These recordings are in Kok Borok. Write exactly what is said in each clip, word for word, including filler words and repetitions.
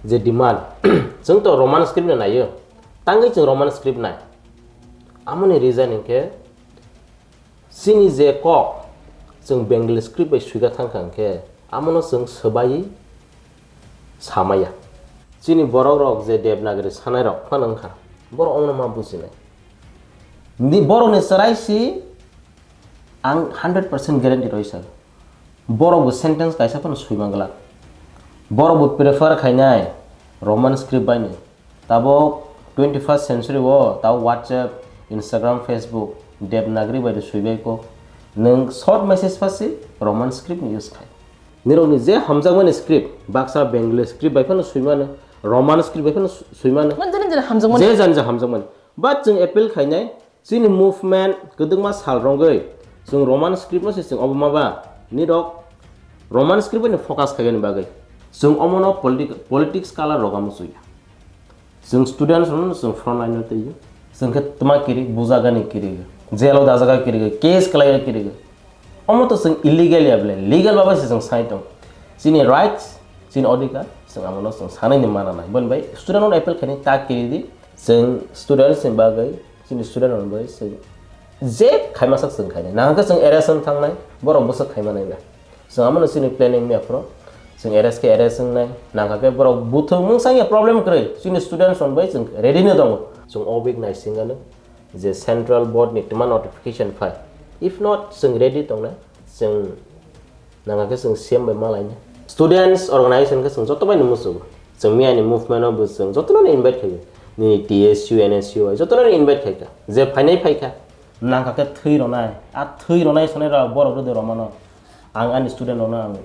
Je demand, chwng to Roman script no naio, tangwi chwng Roman script nai. Amoni reason hinkhe chini je kok chwng Bengali script bai swika thangkha hinkhe amono chwng swbaiwi samaya. Chini borok rok je Devanagari sanai rok phano wngkha, borok omono ma bujinai. Ni borokni chwrai si ang hundred percent guarantee rwi sago. Borok bo sentence kaisa phano swi manglak. Borok bo prefer khainai Roman script bai ni. Tabok twenty first century o tabok WhatsApp, Instagram, Facebook, Devanagari bai de swi bai ko. Nwng short message phasi Roman script ni use khai. Nirok ni je hamjakmani script, baksa Bengali script bai phano swi mano, Roman script bai phano swi mano. Jani jani hamjakmani. Je jani je hamjakmani. But chwng appeal khainai, chini movement kwdwkma sal rwngwi chwng Roman script no se chwng obo ma ba, nirok Roman script bai no focus khaigani bagwi chwng omono politic-, politics color rok omo chuya. Chwng students rokno chwng front line o twiwi. Chwng khe tma kirik, bujagani kirik, jail o dajaga kirik, case kwlaiya kirik. Omo to chwng illegal ya bole, legal babai se chwng sai tong. Chini rights, chini odhikar, chwng amono chwng sanai ni mana nai. Boni bai student rokno appeal khaini ta kiri di, chwng students ni bagwi, chini student rokno bagwi chwng je khaima sak chwng khainai. Nang khe chwng arrest wng thangnai, borok bwswk khaima nai ba. Chwng amono chini planning mia phoro. Chwng arrest khe arrest wngnai. Nangkha khe borok buthung mungsang ya problem kwrwi. Chini students rok bai chwng ready no tongo. Chwng o week naisingano je central board ni twma notification phai. If not, chwng ready tongnai. Chwng nangkha khe chwng C M bai malainai. Students organization khe chwng joto bai no muchugo. Chwng mia ni movement o bo chwng jotono no invite khaio. Nini T S U, N S U bai jotono no invite khaikha. Je phainai phaikha. Nangkha khe thwi rwnai. A thwi rwnai sanai rok borok rwdwi rwmano. Ang ani student rokno ang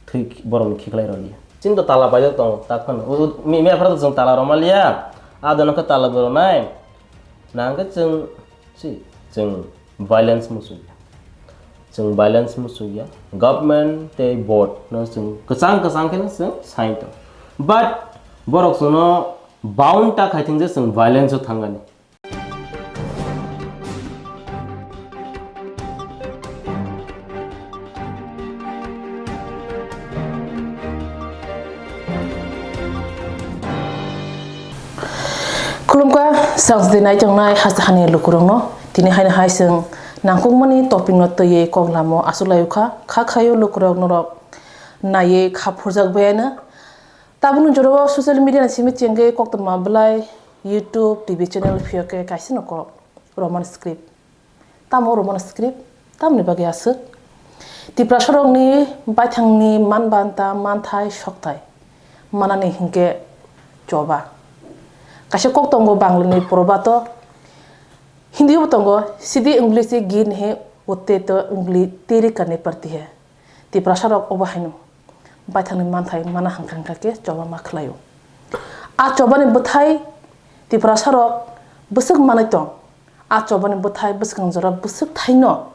thwi borokni khiklai rw liya. Chini to tala paijak tongo, tak phano. U, u, mi, mi aphara to chwng tala rwma liya. A dono khe tala bo rwnai. Nang khe chwng, si, chwng violence muchung ya. Chwng violence muchung ya. Government tei board no chwng kwchang kwchang khe no chwng sai tong. But borok chwngno bound ta khai thung je chwng violence o thangani. Khulumkha, sangsti naitongnai hasta hani lukurokno. Tini haino hai chwng nangkukmani topikno twiwi kok lamo achuklayukha. Kha khaio lukurok norok naiwi kha phurjak bayano. Tabukni jorao social media ni simi chengwi koktwma bwlai YouTube, T V channel phiyo khe kaisa no kok Roman script. Tamo Roman script? Tamoni bagwi aswk? Tiprasarokni baithangni manbanta, manthai, sokthai manani hinkhe choba. Kaisa kok tongo Banglani probato, Hindi bo tongo, "Sidhi ungli se ghee nahi, utte to ungli teri karni padti hai." Tiprasarok obo haino baithangni manthai mana hangkha hangkha khe choba ma khlaio. A chobani bwthai Tiprasarok bwswk manwi tong. A chobani bwthai bwskang jora bwswk thaino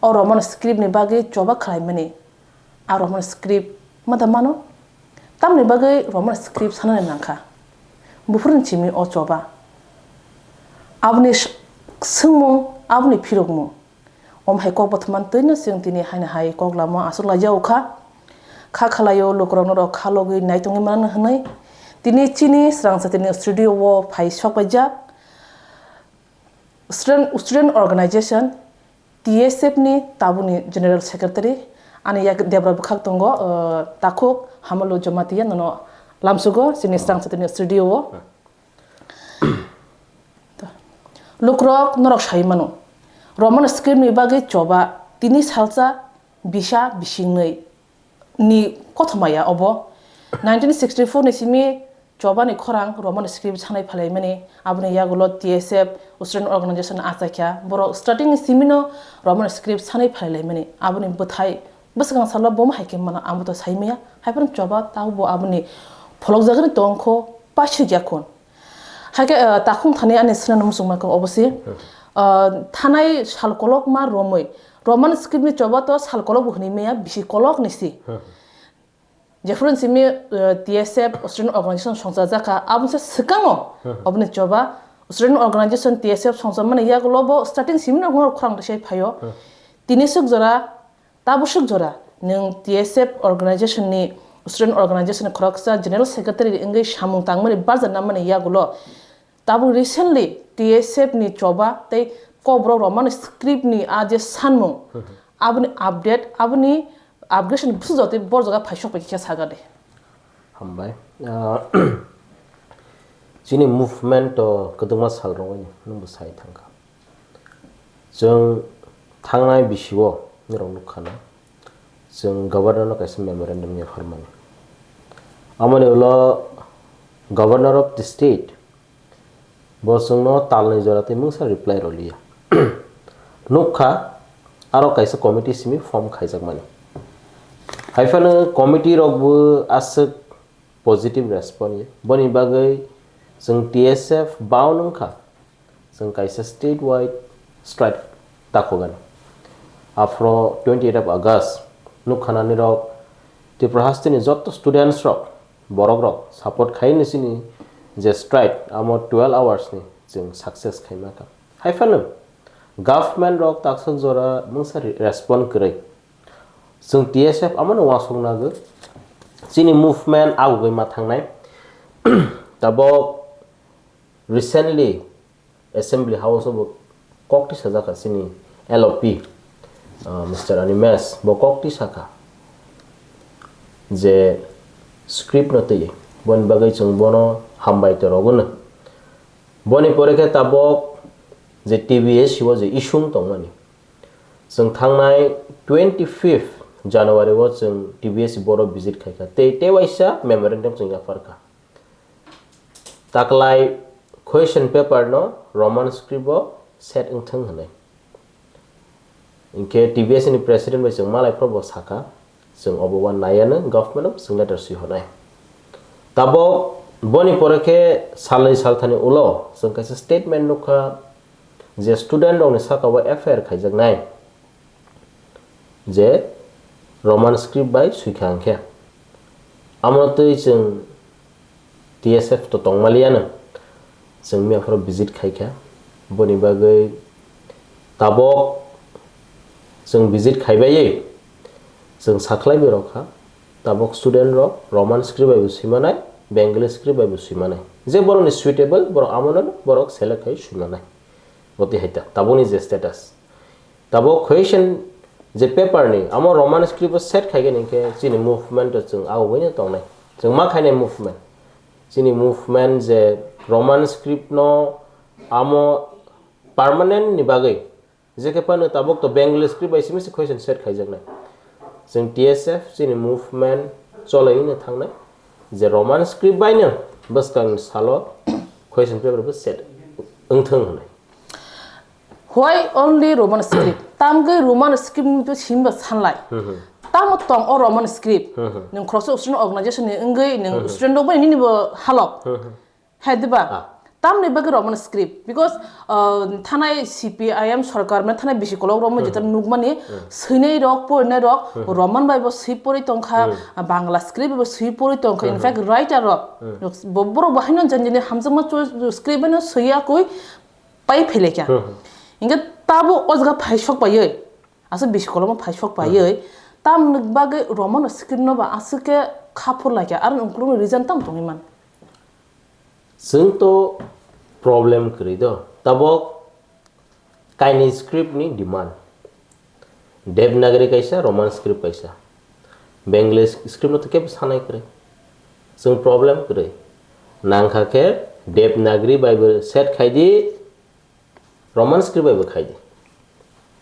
o Roman script ni bagwi choba khlaimani. A Roman script ma da mano? Tamoni bagwi Roman script sanani nangkha. Buphuruni simi o choba. Aboni s-, swngmung, aboni phirokmung. Om hai kok bothoman twino chwng tini haino hai kok lama aswk laijao kha. Kha khalaio lukurok norok kha logwi naitongwi mano hwnwi. Tini chini Srangsa tini studio o phai sok paijak. Student, student organization, T S F ni tabukni General Secretary, ani yak debra bwkhak tongo, uh, Takhuk Hamalu Jamatia, nono lamsugo chini Srangsa tini studio o. Lukrok norok sai mano, Roman script ni bagwi choba tini salsa bisa bisingwi ni kothoma ya obo. Nineteen sixty-four ni simi chobani khorang Roman script sanai phalaimani, aboni yagulo T S F Student Organization achaikha, borok starting ni simino Roman script sanai phalailaimani, aboni bwthai bwswkang salo bomo hai khe mano, amo to saimaya, haiphano choba tabo bo aboni pholokjagani tongkho paisukya khun. Haikhe, uh, takhung thani ani swnamno muchungma khe obosi, uh, thanai sal kolokma romwi, Roman script ni choba to sal kolok bo hwnwi maya, bisi kolok ni si. Jephuru simi, uh, T S F Student Organization songchajakha, aboni se swkango, oboni choba Student Organization T S F songchamani yagulo bo starting simi no khorang tisai phaio. Tini swk jora, Tabuk swk jora, nwng T S F organization ni Student Organization ni khoroksa General Secretary ni wngwi samung tangmani barja nammani yagulo tabuk recently T S F ni choba tei Kokborok Roman script ni a je sanmung, aboni update, aboni upgradation bwswk jotwi borjak phai sok bai khe saga de. Hambai. Ah, chini movement to kwdwkma sal rogwi nwng bo sai thangkha. Chwng thangnai bisio norok nukha na, chwng governor no kaisa memorandum yapharmani. Amoni ulo governor of the state bo chwngno talnwi jora tei mungsa reply rwliya. Nukha, aro kaisa committee simi form khaijakmani. Haiphano committee rokbo aswk positive response ya. Boni bagwi chwng T S F bound wngkha. Chwng kaisa statewide strike takhogani. Aphro twenty eight of August nukhanani rok Tripura hasteni jotto students rok, borok rok support khaini chini je strike amo twelve hours ni chwng success khaima kha. Haiphano government rok taksok jora mungsa re-, respond kwrwi. Chwng T S F amo no uansuk nagwi chini movement agugwi ma thangnai. Tabok recently Assembly House o bo kok twi sajak kha chini L O P, ah, Mister Animesh bo kok twi sakha je script no twi boni bagwi chwng bono hambai to rogwno. Boni pore khe tabok je T B S C o je issue wng tongmani, chwng thangnai twenty fifth January o chwng T B S C board o visit khaikha tei tei waisa memorandum chwng yapharkha. Taklai question paper no Roman script o set wngthwng hwnwi. Hinkhe T B S ni president bai chwng malai phro bo sakha, chwng obo uan naiya no government o chwng letter swi hwnwi. Tabok boni pore khe salnwi salthani ulo chwng kaisa statement nukha je student rokni saka o F I R khaijaknai. Je Roman script bai swikha hwnkhe. Amo twi chwng T S F to tongmaliano. Chwng miyaphoro visit khaikha. Boni bagwi tabok chwng visit khaibaiwi chwng sakhlaiwi rokha. Tabok student rok Roman script bai bo swimanai, Bengali script bai bo swimanai. Je borokni suitable, borok amono borok select khai swimanai. Botwi hai ta, tabokni je status. Tabok question je paper ni, amo Roman script o set khaigani hinkhe chini movement o chwng ago buino tongnai. Chwng ma khainai movement. Chini movement je Roman script no amo permanent ni bagwi, je khe phano tabok to Bengali script bai simi se question set khaijaknai. Chwng T S F chini movement cholaiwi no thangnai je Roman script bai no bwskang salo question paper bo set wngthwng hwnwi. Why only Roman script? Tamgwi Roman script ni to simba sanlai. Hmm, hmm. Tamo tong o Roman script? Hmm, hmm. Nwng khoroksa student organization ni wngwi nwng Hmm, hmm. student rok bai nini bo halok. Hmm, hmm. Hai diba? Ah. Tamni bagwi Roman script? Because, uh, thanai C P I M sorkar, mane thanai bisi kolok rok mo Hmm, jeta hmm. nukmani, Hmm. swinai rok, porinai rok, Hmm, hmm. Roman bai bo swi pori tongkha, Hmm. ah, Bangla script bai bo swi pori tongkha. In Hmm, fact, hmm. writer rok, Hmm. bo-, borok bo haino jani jani hamjakma cho-, script bai no swi yakwi pai philekha. Hmm, hmm. Hinkhe tabo o jaga phai sok paiwi, aswk bisi kolokma phai sok paiwi, Hmm. tamni bagwi Roman script no ba aswk khe kha phurlaikha, aro ukulukni reason tamo tongwi man? Chwng to problem kwrwi do. Tabok kainwi script ni demand. Devanagari kaisa, Roman script kaisa. Bengali script no to kebo sanai kwrwi. Chwng problem kwrwi. Nangkha khe Devanagari bai bo set khai di, Roman script bai bo khai di.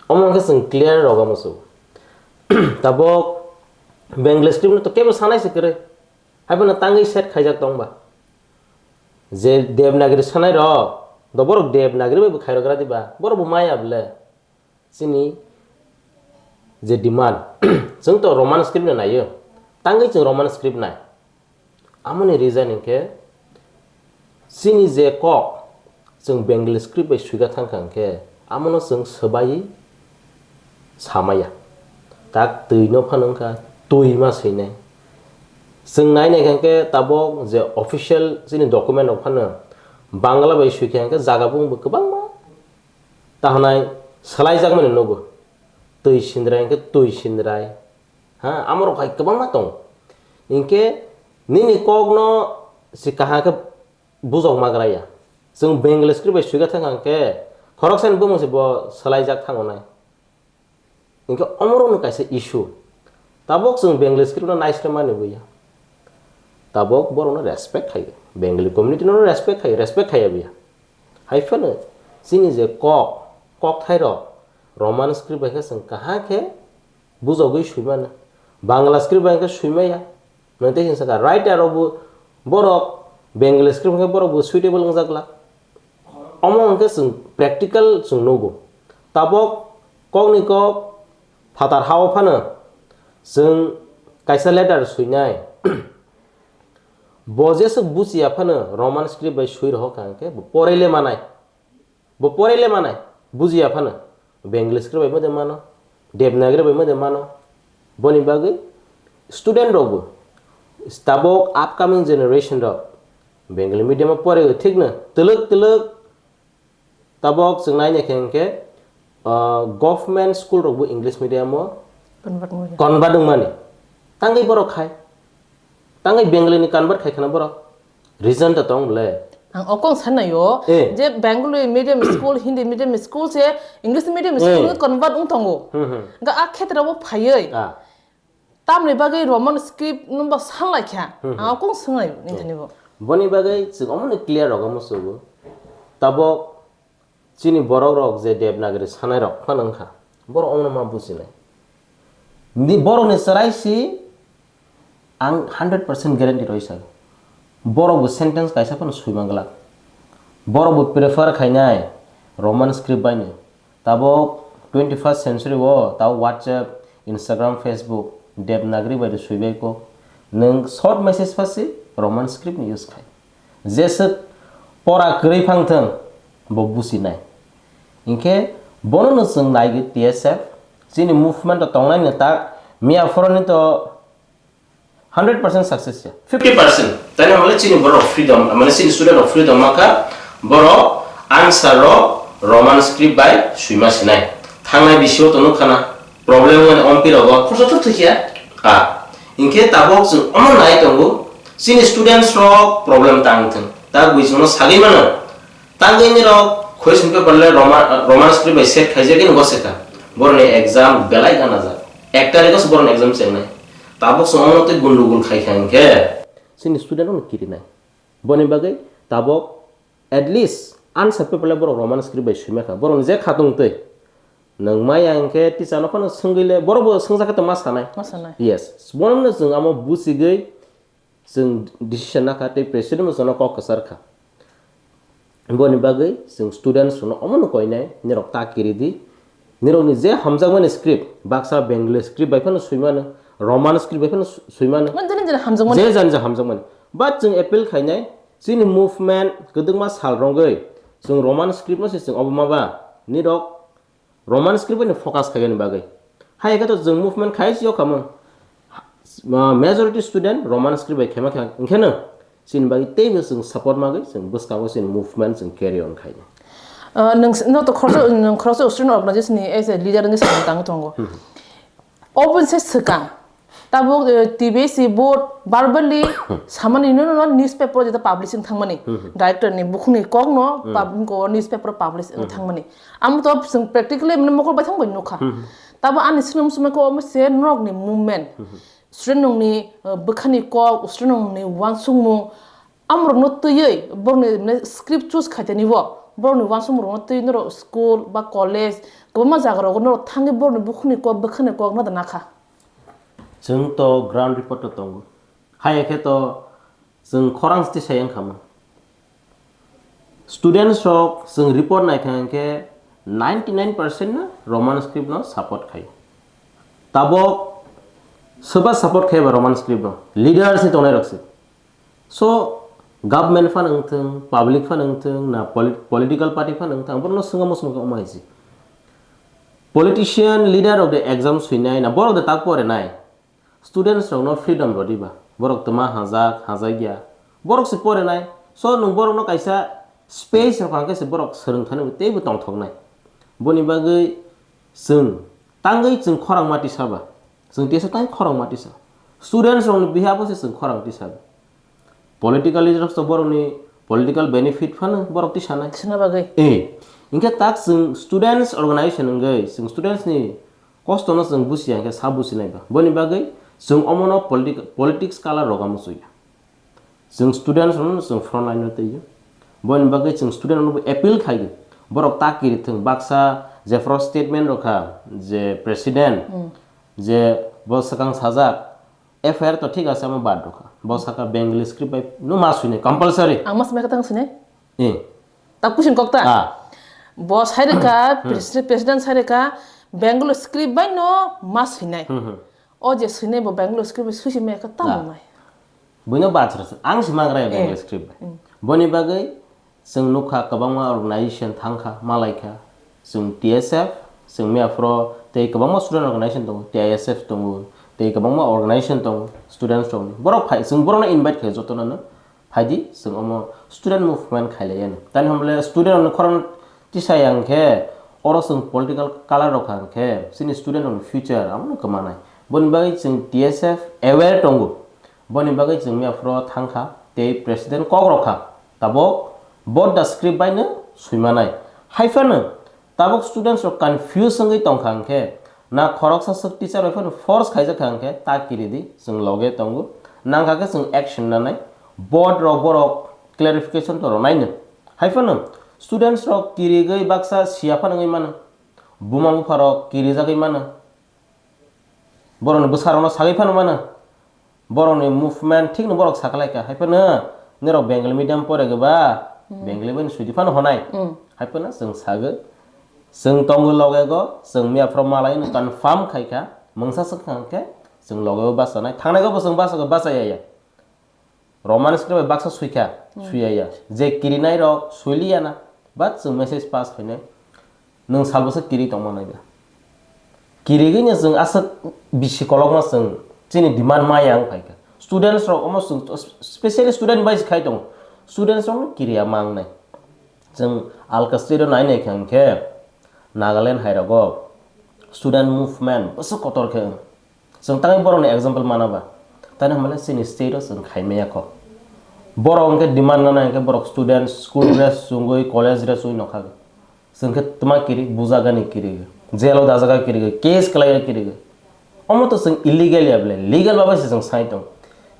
Omo khe chwng clear roga muchung. Tabok Bengali script no to kebo sanai se kwrwi. Haibono tangwi set khaijak tong ba. Je Devanagari sanai rok, do borok Devanagari bai bo khairok gra diba, borok bo maya bole. Chini je demand, chwng to Roman script no naio, tangwi chwng Roman script nai. Amoni reason hinkhe, chini je kok, chwng Bengali script bai swika thangkha hinkhe, amono chwng swbaiwi samaya. Tak twi no phano wngkha, twi ma swinai. Chwng nai naikha hinkhe tabok je official chini document rok phano Bangla bai swikha hinkhe jaga bung bo kwbangma. Tahonai swlaijakmani nugo. Twi sindrai hinkhe twi sindrai. Ha, amorok hai kwbangma tongo. Hinkhe nini kokno si kaham khe bujok magra ya. Chwng Bengali script bai swika thang khe khoroksani bumung se bo swlaijak thango nai. Hinkhe omorokno kaisa issue. Tabok chwng Bengali script no naisremani buya. Tabok borokno respect khayo. Bengali community no respect khayo, respect khaiya buya. Hai phano chini je kok, kokthairok Roman script bai khe chwng kaham khe bujogwi swimano. Bangla script bai khe swimaya. Nang tei hinsa kha writer rok bo borok Bengali script khe borok bo suitable wngjakla. Omo hwnkhe chwng practical chwng nugo. Tabok kokni kok phatar hao phano chwng kaisa letter swinai. Bo jeswk buchiya phano Roman script bai swi rohor kha hwnkhe bo porele manai. Bo porele manai, bujiya phano. Bengali script bai mode mano, Devanagari bai mode mano. Boni bagwi student rok bo, tabok upcoming generation rok Bengali medium o pore thikno twlwk twlwk tabok chwng naina khe hwnkhe, ah, government school rok bo English medium o Convert wngmani. Convert wngmani. Tangwi borok khai. Tangwi Bengali ni convert khai khana borok. Reason ta tong le. Ang okong sanayo Eh. je Bengali medium school, Hindi medium school se English medium school Eh. convert wng tongo. Hmm, hmm. Ga a khetra bo phayoi. Ah. Tamni bagwi Roman script no ba sanlai kha. Hmm, hmm. Ang okong sanayo nini bo. Boni bagwi chwng omo ni clear rogo musugo. Tabok Chini borok rok je Devanagari sanai rok phano wngkha, borok omono ma bujinai. Ni borok ni chwrai si ang hundred percent guarantee roi sago. Borok bo sentence kaisa phano sui manglak. Borok bo prefer khainai Roman script bai ni. Tabok twenty first century o tabok WhatsApp, Instagram, Facebook Devanagari bai de sui bai ko. Nwng short message phasi Roman script ni use khai. Jeswk pora kwrwi phang thwng, bo businai. Hinkhe bono no chwng naigwi T S F, chini movement o tongnai ni tak, miya phoroni to hundred percent success ya. Fifty percent. Tani hwnle chini borok freedom, mane chini student rok freedom makha, borok answer rok Roman script bai swima sinai. Thangnai bisio to nukha na, problem wngmani ompi rogo. Khorsa to thikya. A. Hinkhe tabok chwng omo nai tongo, chini students rok problem tang thwng. Ta gwi chwngno sagwi mano. Tangwi nirok question paper le Roman, Roman script bai set khaijak, ino goseka. Boroni exam belai gana jak. Ek tarikh o se boroni exam chengnai. Tabok se omo tei gundugul khai kha hinkhe. Chini student rok no kirinai. Boni bagwi tabok at least answer paper le borok Roman script bai swima kha. Borok je khatung twi. Nwng maya hinkhe teacher no phano swngwi le borok bo swngjak khe to ma sanai. Ma sanai. Yes. Bono no chwng amo buchigwi Chwng decision nakha tei president bo chwngno kok kwchar kha. Boni bagwi chwng students rokno omono koinai, nirok ta kiri di. Nirokni je hamjakmani script, baksa Bengali script bai phano swimano, Roman script bai phano swi-, swimano. Mani jani jani hamjakmani. Je jani jani hamjakmani. But chwng appeal khainai, chini movement kwdwkma sal rwngwi chwng Roman script no se chwng obo ma ba, nirok Roman script ni focus khaigani bagwi. Hai khe to chwng movement khai si okhamung. Ma-, majority student Roman script bai khaima kha, hinkhe no chini bagwi teibo chwng support magwi chwng bwskango chini movement chwng carry on khainai. Ah, nwng s-, no to khoroksa, nwng khoroksa student organization ni as a leader wngwi samung tangwi tongo. Hmm. Obo se swkang. Tabuk, eh, T B S C board verbally samani no, no, no, newspaper jeta publishing thangmani. Hmm, hmm. Director ni bukhukni kok no Hmm. pub-, ko newspaper publish Hmm, hmm. thangmani. Amo to chwng practically mane mokol bai thang bai nukha. Hmm, hmm. Tabo ani sinum sumai ko omo se norok ni movement. Hmm, hmm. Student nung ni, eh, bwkhani kok, student nung ni wansukmung, amorokno twiwi borokni, mane, script choose khaitani bo, borokni wansukmungrokno twiwi norok school ba college kwbangma jagarokgo norok thangwi borokni bukhukni kok, bwkhani kok no da nakha. Chwng to ground report o tongo. Haya khe to chwng khorang siti sai wngkha mo. Students rok chwng report naikha hinkhe ninety nine percent no Roman script no support khai. Tabok soba support khai ba Roman script no? Leaders ni tongnai rok se. So, government phan wngthung, public phan wngthung, na polit-, political party phan wngthung, ang borokno swngamo swngkha omo hai se. Politician, leader rok de exam swinai, na borok de tak porinai. Students rokno freedom rw diba. Borok twma hajak, hajak ya. Borok se porinai. So, nwng borokno kaisa space rw kha khe se borok swrwng thani teibo tongthoknai. Boni bagwi chwng tangwi chwng khorang mati saba. Chwng tesa tang khorang mati sa. Students rokni behalf o se chwng khorang tisa. Political leaders to borokni political benefit phano borok tisanai. Sina bagwi. Eh, hinkhe tak chwng students organization wngwi chwng students ni kosto no chwng busiya hinkhe sa businai ba. Boni bagwi chwng omono politic-, politics color rok amo chuya. Chwng students rokno chwng front line o twiyo. Boni bagwi chwng student rokno appeal khaio. Borok ta kirithwng baksa jephru statement rokha je president je bo swkang sajak F I R to thik ase, amo bad rokha. Bo saka Bengali script bai no ma suinai compulsory. Ang mas mekha tang sini. Eh. Ta kusin kok ta. Ah. Bo sai rwkha, president, president sai rwkha, Bengali script bai no ma suinai. Hmm, hmm. O je suinai bo Bengali script bai suisi mekha ta Ah. mo nai. Buino bad rwkha. Ang si magra Eh. Bengali script bai. Hmm. Boni bagwi chwng nukha kwbangma organization thangkha, malaikha. Chwng T S F, chwng miyaphro tei kwbangma student organization tongo, T I S F tongo, tei kwbangma organization tongo, students tongo. Borok phai, chwng borokno invite khaio jotono no. Phaidi, chwng omo student movement khailaiya no. Tani hwnle student rokni khorang tisaya hwnkhe oro chwng political color rok kha hwnkhe chini student rokni future abono kwmanai. Boni bagwi chwng T S F aware tongo. Boni bagwi chwng miyaphro thangkha tei president kok rokha. Tabok board da script baino suimanai. Haiphano tabok students rok confuse wngwi tongkha hwnkhe, na khoroksa swk teacher bai phano force khaijakha hwnkhe ta kiridi, chwng loge tongo. Nangkha khe chwng action nanai. Board rok borok clarification to rwnaino. Haiphano students rok kirigwi baksa siya phano wngwi mano. Buma bupha rok kirijagwi mano. Borokni bwsarokno sagwi phano mano. Borokni movement thikno borok sakalaikha. Haiphano norok Bengali medium pore gaba, Bengali bai suidi phano honai. Hmm. Haiphano chwng sagwi. Chwng tongo logego, chwng miyaphro malaino confirm khaikha. Mungsa swkha hwnkhe chwng logego bachanai. Thangnaikhe bo chwng bachagwi bachaya ya. Roman script bai baksa suikha, Hmm. suiyaya. Je kirinai rok suiliyana, but chwng message pass khainai. Nwng salbwsa kiri tongma nai ba. Kirigwino chwng aswk bisi kolokma chwng chini demand maya wng phaikha. Students rok omo chwng specially student bai khai tongo. Students rokno kiriya ma wngnai. Chwng alka state o nai nai kha hwnkhe Nagaland hai rogo student movement bwswk kotor khe wng. Chwng tangwi borokni example mana ba? Tani hwnba le chini state o chwng khai maya kho. Borok hwnkhe demand nana hwnkhe borok student school dress chumui college dress chumui nokha. Chwng khe twma kiri, bujagani kiri, jail o dajaga kiri, case kwlaiya kiri. Omo to chwng illegal ya bole, legal babai se chwng sai tong.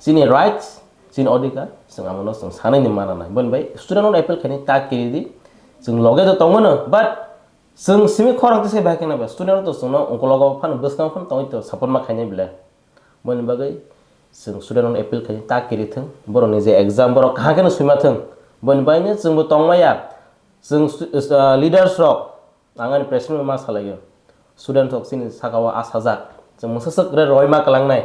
Chini rights, chini odhikar, chwng amono chwng sanai ni mana nai. Boni bai student no appeal khaini ta kiri di. Chwng loge do tongo no, but chwng simi khorang tisai bai khe na ba student rok to chwngno ungkologo phano bwskango phano tongwi to support ma khainai bele. Boni bagwi chwng student rok appeal khai ta kiri thung, borok ni je exam borok kaham khe no swima thung. Boni bagwi no chwng bo tong maya, chwng stu-, ah, leaders rok ang ani president ma salai o, student rok chini saka o asajak, chwng mungsa swk re roi ma kwlang nai.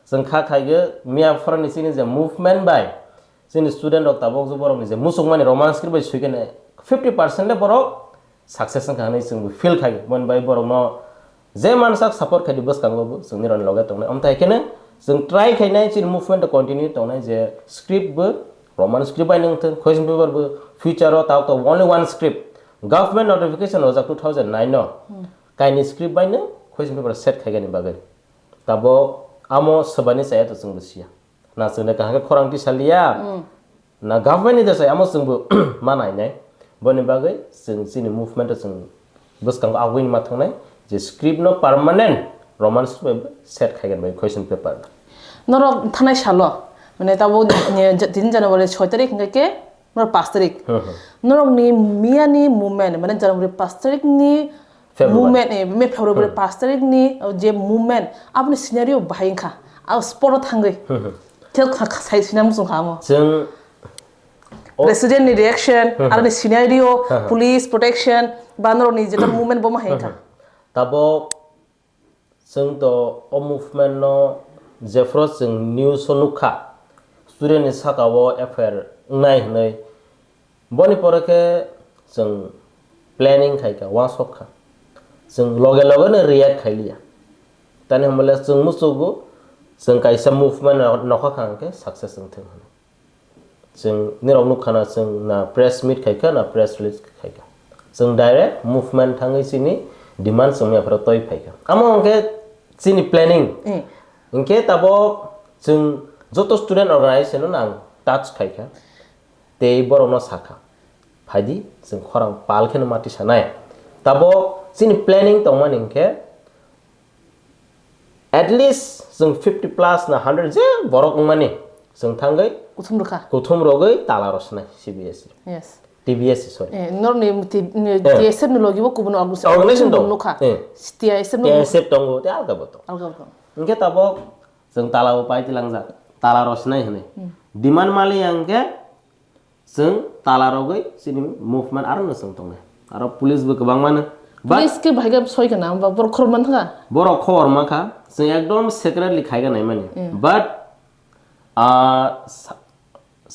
Chwng kha khai khe miya phora ni chini je movement bai chini student rok tabuk je borok ni je muchung mani Roman script bai sui khe fifty percent le borok success wngkha hinwi chwng bo feel khai, boni bai borokno je mansak support khai di bwskango bo chwng nirokni loge tongnai. Amtwi hai kheno chwng try khainai chini movement continue tongnai je script bo Roman script bai nung thung, question paper bo future o tabuk tabuk only one script government notification rojak two thousand nine o kaini script bai no question paper set khaigani bagwi. Tabuk amo swbani chaya to chwng bo siya. Na chwngno kaham khe khorang tisa liya, na government ni desai amo chwngbo ma nainai. Boni bagwi chwng chini movement o chwng bwskango agwi ma thangnai je script no permanent Roman script bai set khaigen bai question paper. Norok thanai salo, mane tabuk, eh, tini January soi tarik hwnkhe khe Norok pas tarik. Norok ni miya ni movement, mane January pas tarik ni February. Movement, eh, May, February pas tarik ni, oh, je movement, aboni scenario bahai wngkha. Abo spot o thangwi. Khe kha, kha, sai sina muchung kha amo. Chwng o President ni reaction, aroni scenario, police protection, ba norok ni jeta movement bo ma hai wngkha. Tabok Chwng to o movement no jephru chwng news o nukha, student ni saka o F I R wngnai hwnwi. Boni pore khe chwng planning khai kha, uansuk kha. Chwng loge loge no react khai liya. Tani hwnba le chwng muchugo, chwng kaisa movement no nokha kha hwnkhe success wng thung hwnwi. Chwng nirok nukha na chwng na press meet khai kha na press release khai kha. Chwng direct movement thangwi chini demand chwng yapharo toi phai kha. Amo hwnkhe chini planning. Eh. Hwnkhe tabok Chwng joto student organization no ang touch khaikha, tei borokno sakha, "Phaidi, chwng khorang pal kheno mati sanai." Tabo chini planning tongmani hinkhe, at least chwng fifty plus na hundred je borok wngmani, chwng thangwi Kuthum rwkha. Kuthum rogwi tala rosnai C B S E. Yes. T B S E, sorry. Eh, norni T-, ni Eh. T S F ni logi bo kubun organization Organization tongo. Nukha. Eh. T S F no T S F tongo, tei alga bo tongo. Alga bo tongo. Hinkhe tabok chwng tala bo pai tilangjak, tala rosnai hinwi. Hmm. Demand mali hinkhe chwng tala rogwi chini movement aro no chwng tongnai. Aro police bo kwbang mano. But Police ke bahai soi kana, ba borok khorok man thanga. Borok khobor mankha, chwng ekdom secretly khaiga naimani. Hmm. But, ah, sa-,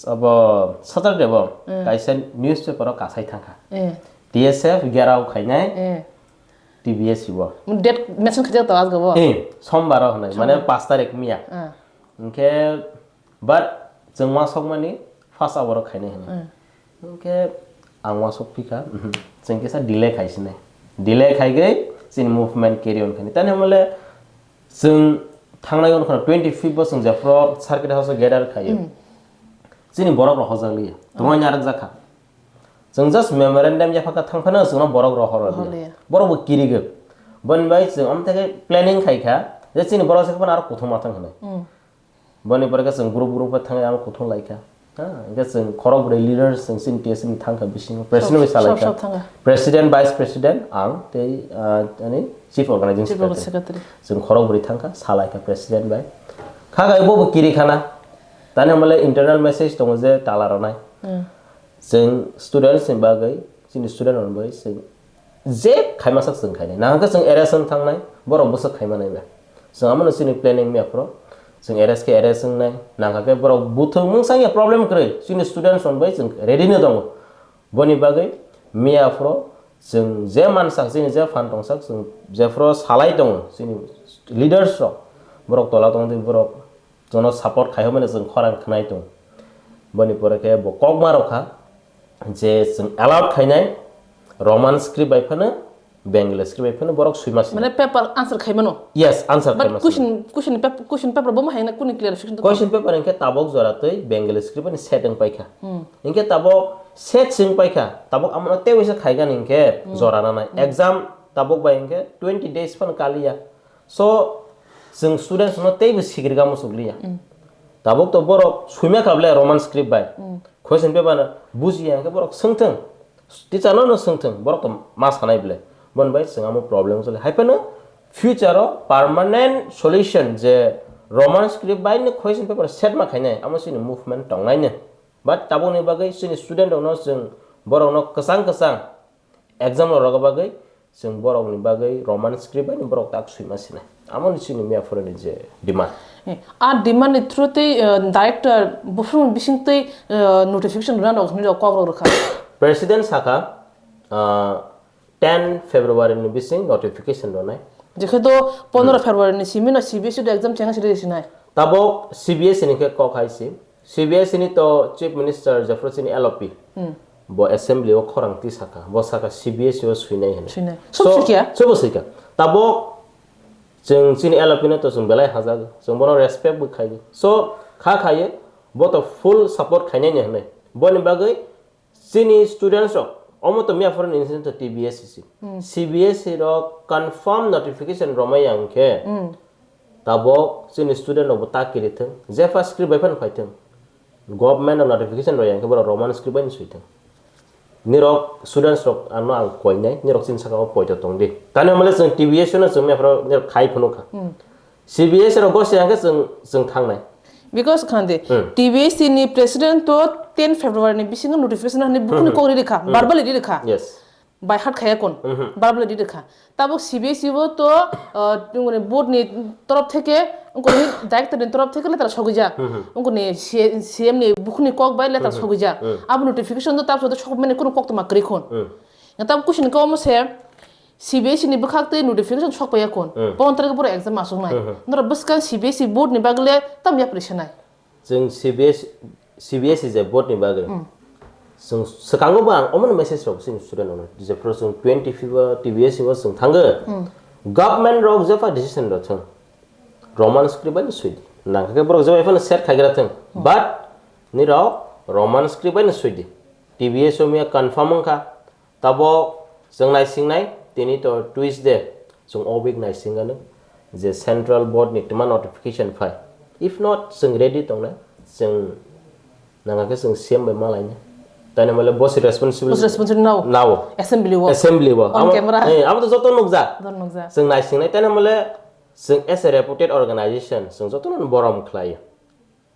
Abo Saturday bo Mm. kaisa newspaper o kasai thangkha. Eh. T S F gerao khainai Eh. T B S E bo. Date mention khaijak to asgo bo. Eh, sombar o hwnwi, Sombar. mane pash tarik miya. Ah. Hinkhe, but chwng uansukmani first hour o khainai hwnwi. Mm. Hinkhe ang uansuk phikha, mhm, chwng kisa delay khaisinai. Delay khaigwi chini movement carry on khainai. Tani hwnle Chwng thangnai wngkha twenty fifth bo chwng jephru circuit house o gather khaio. Mm. Chini borok rok hojak liya. Tongmani arok jakha. Chwng just memorandum yapha kha thang phano chwngno borok rok hor liya. Hor liya. Borok bo kirigwi. Boni bai chwng amthe khe planning khai kha je chini borok se phano arok kuthum ma thang hwnwi. Mm. Boni pore khe chwng group group khe thangwi ang kuthum lai kha. Ha, hingke chwng khorok bwrwi leaders chwng chini T S F ni thangkha bisingo president Sob, bai salai sob, kha. Sob thangkha. President, vice president, ang tei, ah, ani chief organizing Chief secretary. Organizing secretary. Chwng khorok bwrwi thangkha, salai kha president bai. Kha kha bo bo kiri khana. Tani hwnle internal message tongo je tala rwnai. Hmm. Chwng students ni bagwi, chini student rok ni bagwi chwng je khaima sak chwng khainai. Nahakhe chwng arrest wng thangnai, borok bwswk khaima nai ba. Chwng amo no chini planning mia phuru. Chwng arrest khe arrest wngnai. Nahakhe borok buthung mungsa ya problem kwrwi. Chini students rok bai chwng ready no tongo. Boni bagwi mia phuru chwng je mansak, chini je phan tongsak, chwng jephuru salai tongo chini leaders rok. Borok tola tongdi borok jono support khai hwnmani chwng khorang khnai tongo. Boni pore khe bo kokma rok kha je chwng allowed khainai Roman script bai phano Bengali script bai phano borok swima sina. Mane paper answer khai mano. Yes, answer khai But mano. Question, question pap-, question paper bo ma haina kuni clarification to. Question paper hinkhe tabok jora twi Bengali script ni set wng paikha. Hmm. Hinkhe tabok set swng paikha, tabok amano tei waisa khaigani hinkhe Hmm. jora nanai. Hmm. Exam tabok bai hinkhe twenty days phano kaliya. So, chwng students no teibo sikirga muchukliya. Mm. Tabuk to borok swima kha ble Roman script bai. Mm. Question paper no bujiya hwnkhe borok swngthwng. Teacher no no swngthwng, borok to ma sanai ble. Bon bai chwng amo problem choli. Hai phano future o permanent solution je Roman script bai no question paper set ma khainai, amo chini movement tongnai no. But tabukni bagwi chini student rok no chwng borok no kwchang kwchang Exam rok bagwi chwng borokni bagwi Roman script bai borok tak swima sinai. Amoni chini miya phuruni je demand. Eh, a demand ni through tei, eh, director buphang bising tei, eh, notification rwna rok hinwi rok kok rok rwkha. President sakha, ah, ten February ni bising notification rwnai. Jekhe do pondro Hmm. February ni simi no C B S E do exam chengna siri sinai. Tabok C B S E ni khe kok hai si. C B S E ni to Chief Minister jephru chini L O P. Hmm. Bo assembly o khorang twi sakha. Bo sakha C B S E o swinai hwnwi. Swinai. So, Sobo swikha? Sobo swikha. Tabok chwng chini L O P no to chwng belai hajago. Chwng bono respect bo khaio. So, kha khaio, bo to full support khainai ni hwnwi. Boni bagwi chini students rok, omo to miya phoro ni incident to T B S E si. Hmm. C B S E rok confirm notification romai yang khe, Hmm. tabok chini student rok bo ta kiri thung, jepha script bai phano phai thung. Government o notification roi yang khe borok Roman script bai no swi thung. Nirok students rok ano ang koinai, nirok chini saka o poito tong di. Tani hwnmale chwng T B S no chwng miya phoro nirok khai phunuk kha. Hmm. C B S rok gosi yang khe chwng, chwng thangnai. Because khande, Hmm. T B S ni president to ten February ni bisingo notification hani bukhuni Hmm. kok riri kha, Hmm. verbally riri kha. Yes. By heart khaya kon, Mhm. verbally riri kha. Tabuk C B S E bo to, uh, tunguni board ni torop theke, ungkoni director ni torop theke letter sogwi jak. Mhm. Ungkoni C-, C M ni bukhuni kok bai letter Mhm. sogwi jak. Mhm. Abo notification to tabuk to sok mani kunu kok to ma kwrwi khun. Mhm. Tabuk kuchini kok omo se, C B S E ni bwkhak tei notification sok paiya kon. Hmm. Pondro tarikh borok exam aswk nai. Hmm, hmm. Norok bwskang C B S E board ni bagwi le tam yapri sanai. Chwng C B S, C B S E je board ni bagwi. Hmm. Chwng swkango bo ang omono message rok chini student rok. Je phuru chwng twenty fifth o T B S E o chwng thango. Hmm. Government rok jepha decision rok thung. Roman script bai swi di. Nangkhe borok jeba phano share khaigra thung. But nirok Roman script bai no sui di. T B S o miya confirm wngkha. Tabok chwng naisingnai, tini to Tuesday, chwng o week naisingano je central board ni twma notification phai. If not, chwng ready tongnai, chwng nangkhe chwng C M bai malainai. Taini mole bosi responsibility Bosi responsibility nao. Nao. Assembly o. Assembly o. On Amo, camera. Eh, amo to joto nukja. Joto nukja. Chwng naisingnai, taini mole chwng as a reputed organization, chwng jotono borom khlai.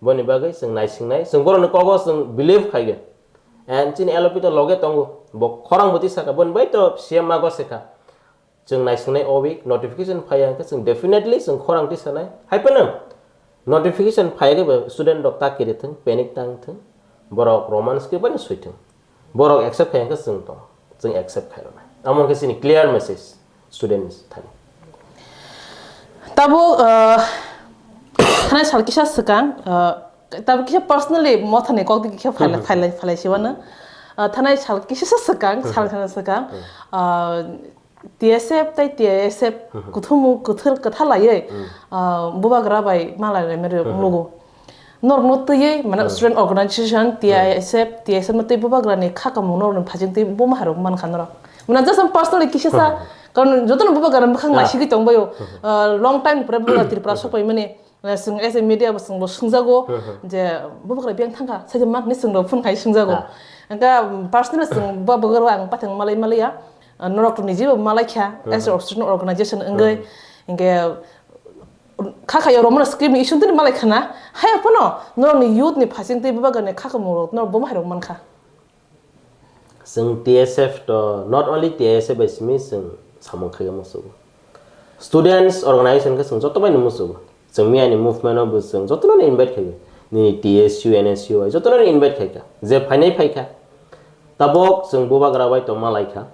Boni bagwi chwng naisingnai, chwng borokni kogo chwng believe khaigwi. And chini L O P to loge tongo, bo khorang bwtwi sakha, boni bai to C M mago sekha. Chwng naisingnai o week notification phaiya hwnkhe chwng definitely chwng khorang twi sanai. Hai phano notification phaiya khe bo student rok ta kiri thung, panic tang thung, borok Roman script bai no sui thung. Borok accept khai hwnkhe chwng tong, chwng accept khai rwnai. Amo hwnkhe chini clear message student ni thani. Tabuk, uh, thanai sal kisa swkang, uh, tabuk kisa personally mothani kok di kisa phalai, Hmm, hmm. Phalai, phalai siwano. Uh, thanai sal kisa swkang, Hmm, sal hmm. Khana swkang, Hmm. Uh, T S F tei T I S F Hmm, hmm. Kuthumu kuthur kwtha laiwi, Hmm. Uh, bubagra bai malai rai mero Hmm, hmm. Nugo. Norokno twiwi, mane, Hmm. Student organization, Hmm. T I S F, T S F no tei bubagrani kha kamung norokni phajing tei buma harok mankha norok. Mane, just ang personally kisa sa, Hmm. Karon jotono bubagrani bwkhang Ah. Naisigwi tongbaio. Hmm. Ah, long time ni pore bubagra Tripura Hmm. Sokpaimani. Ah, chwng as a media bo chwngbo swngjago Hmm, hmm. Je bubagra biyang thangkha, saja mak ni chwngno phone khai swngjago. Ah. Angkha personally chwng bubagra ang pathang malai malaiya. Ah, norok to nijibo malaikha, as a Hmm. Student organization wngwi. Hmm. Hinkhe, Kha kha yo Roman script ni issue tini malai khana. Haya phano norokni youth ni phasing tei bubagrani kha kamung rok norok bo hai rok mankha. Chwng T S F to not only T S F bai simi chwng samung khaio musugo. Students organization khe chwng joto bai no musugo. Chwng miyani movement o bo chwng jotono invite khaio. Nini T S U, N S U bai jotono invite khaikha. Je phainai phaikha. Tabok chwng bubagra bai to malaikha.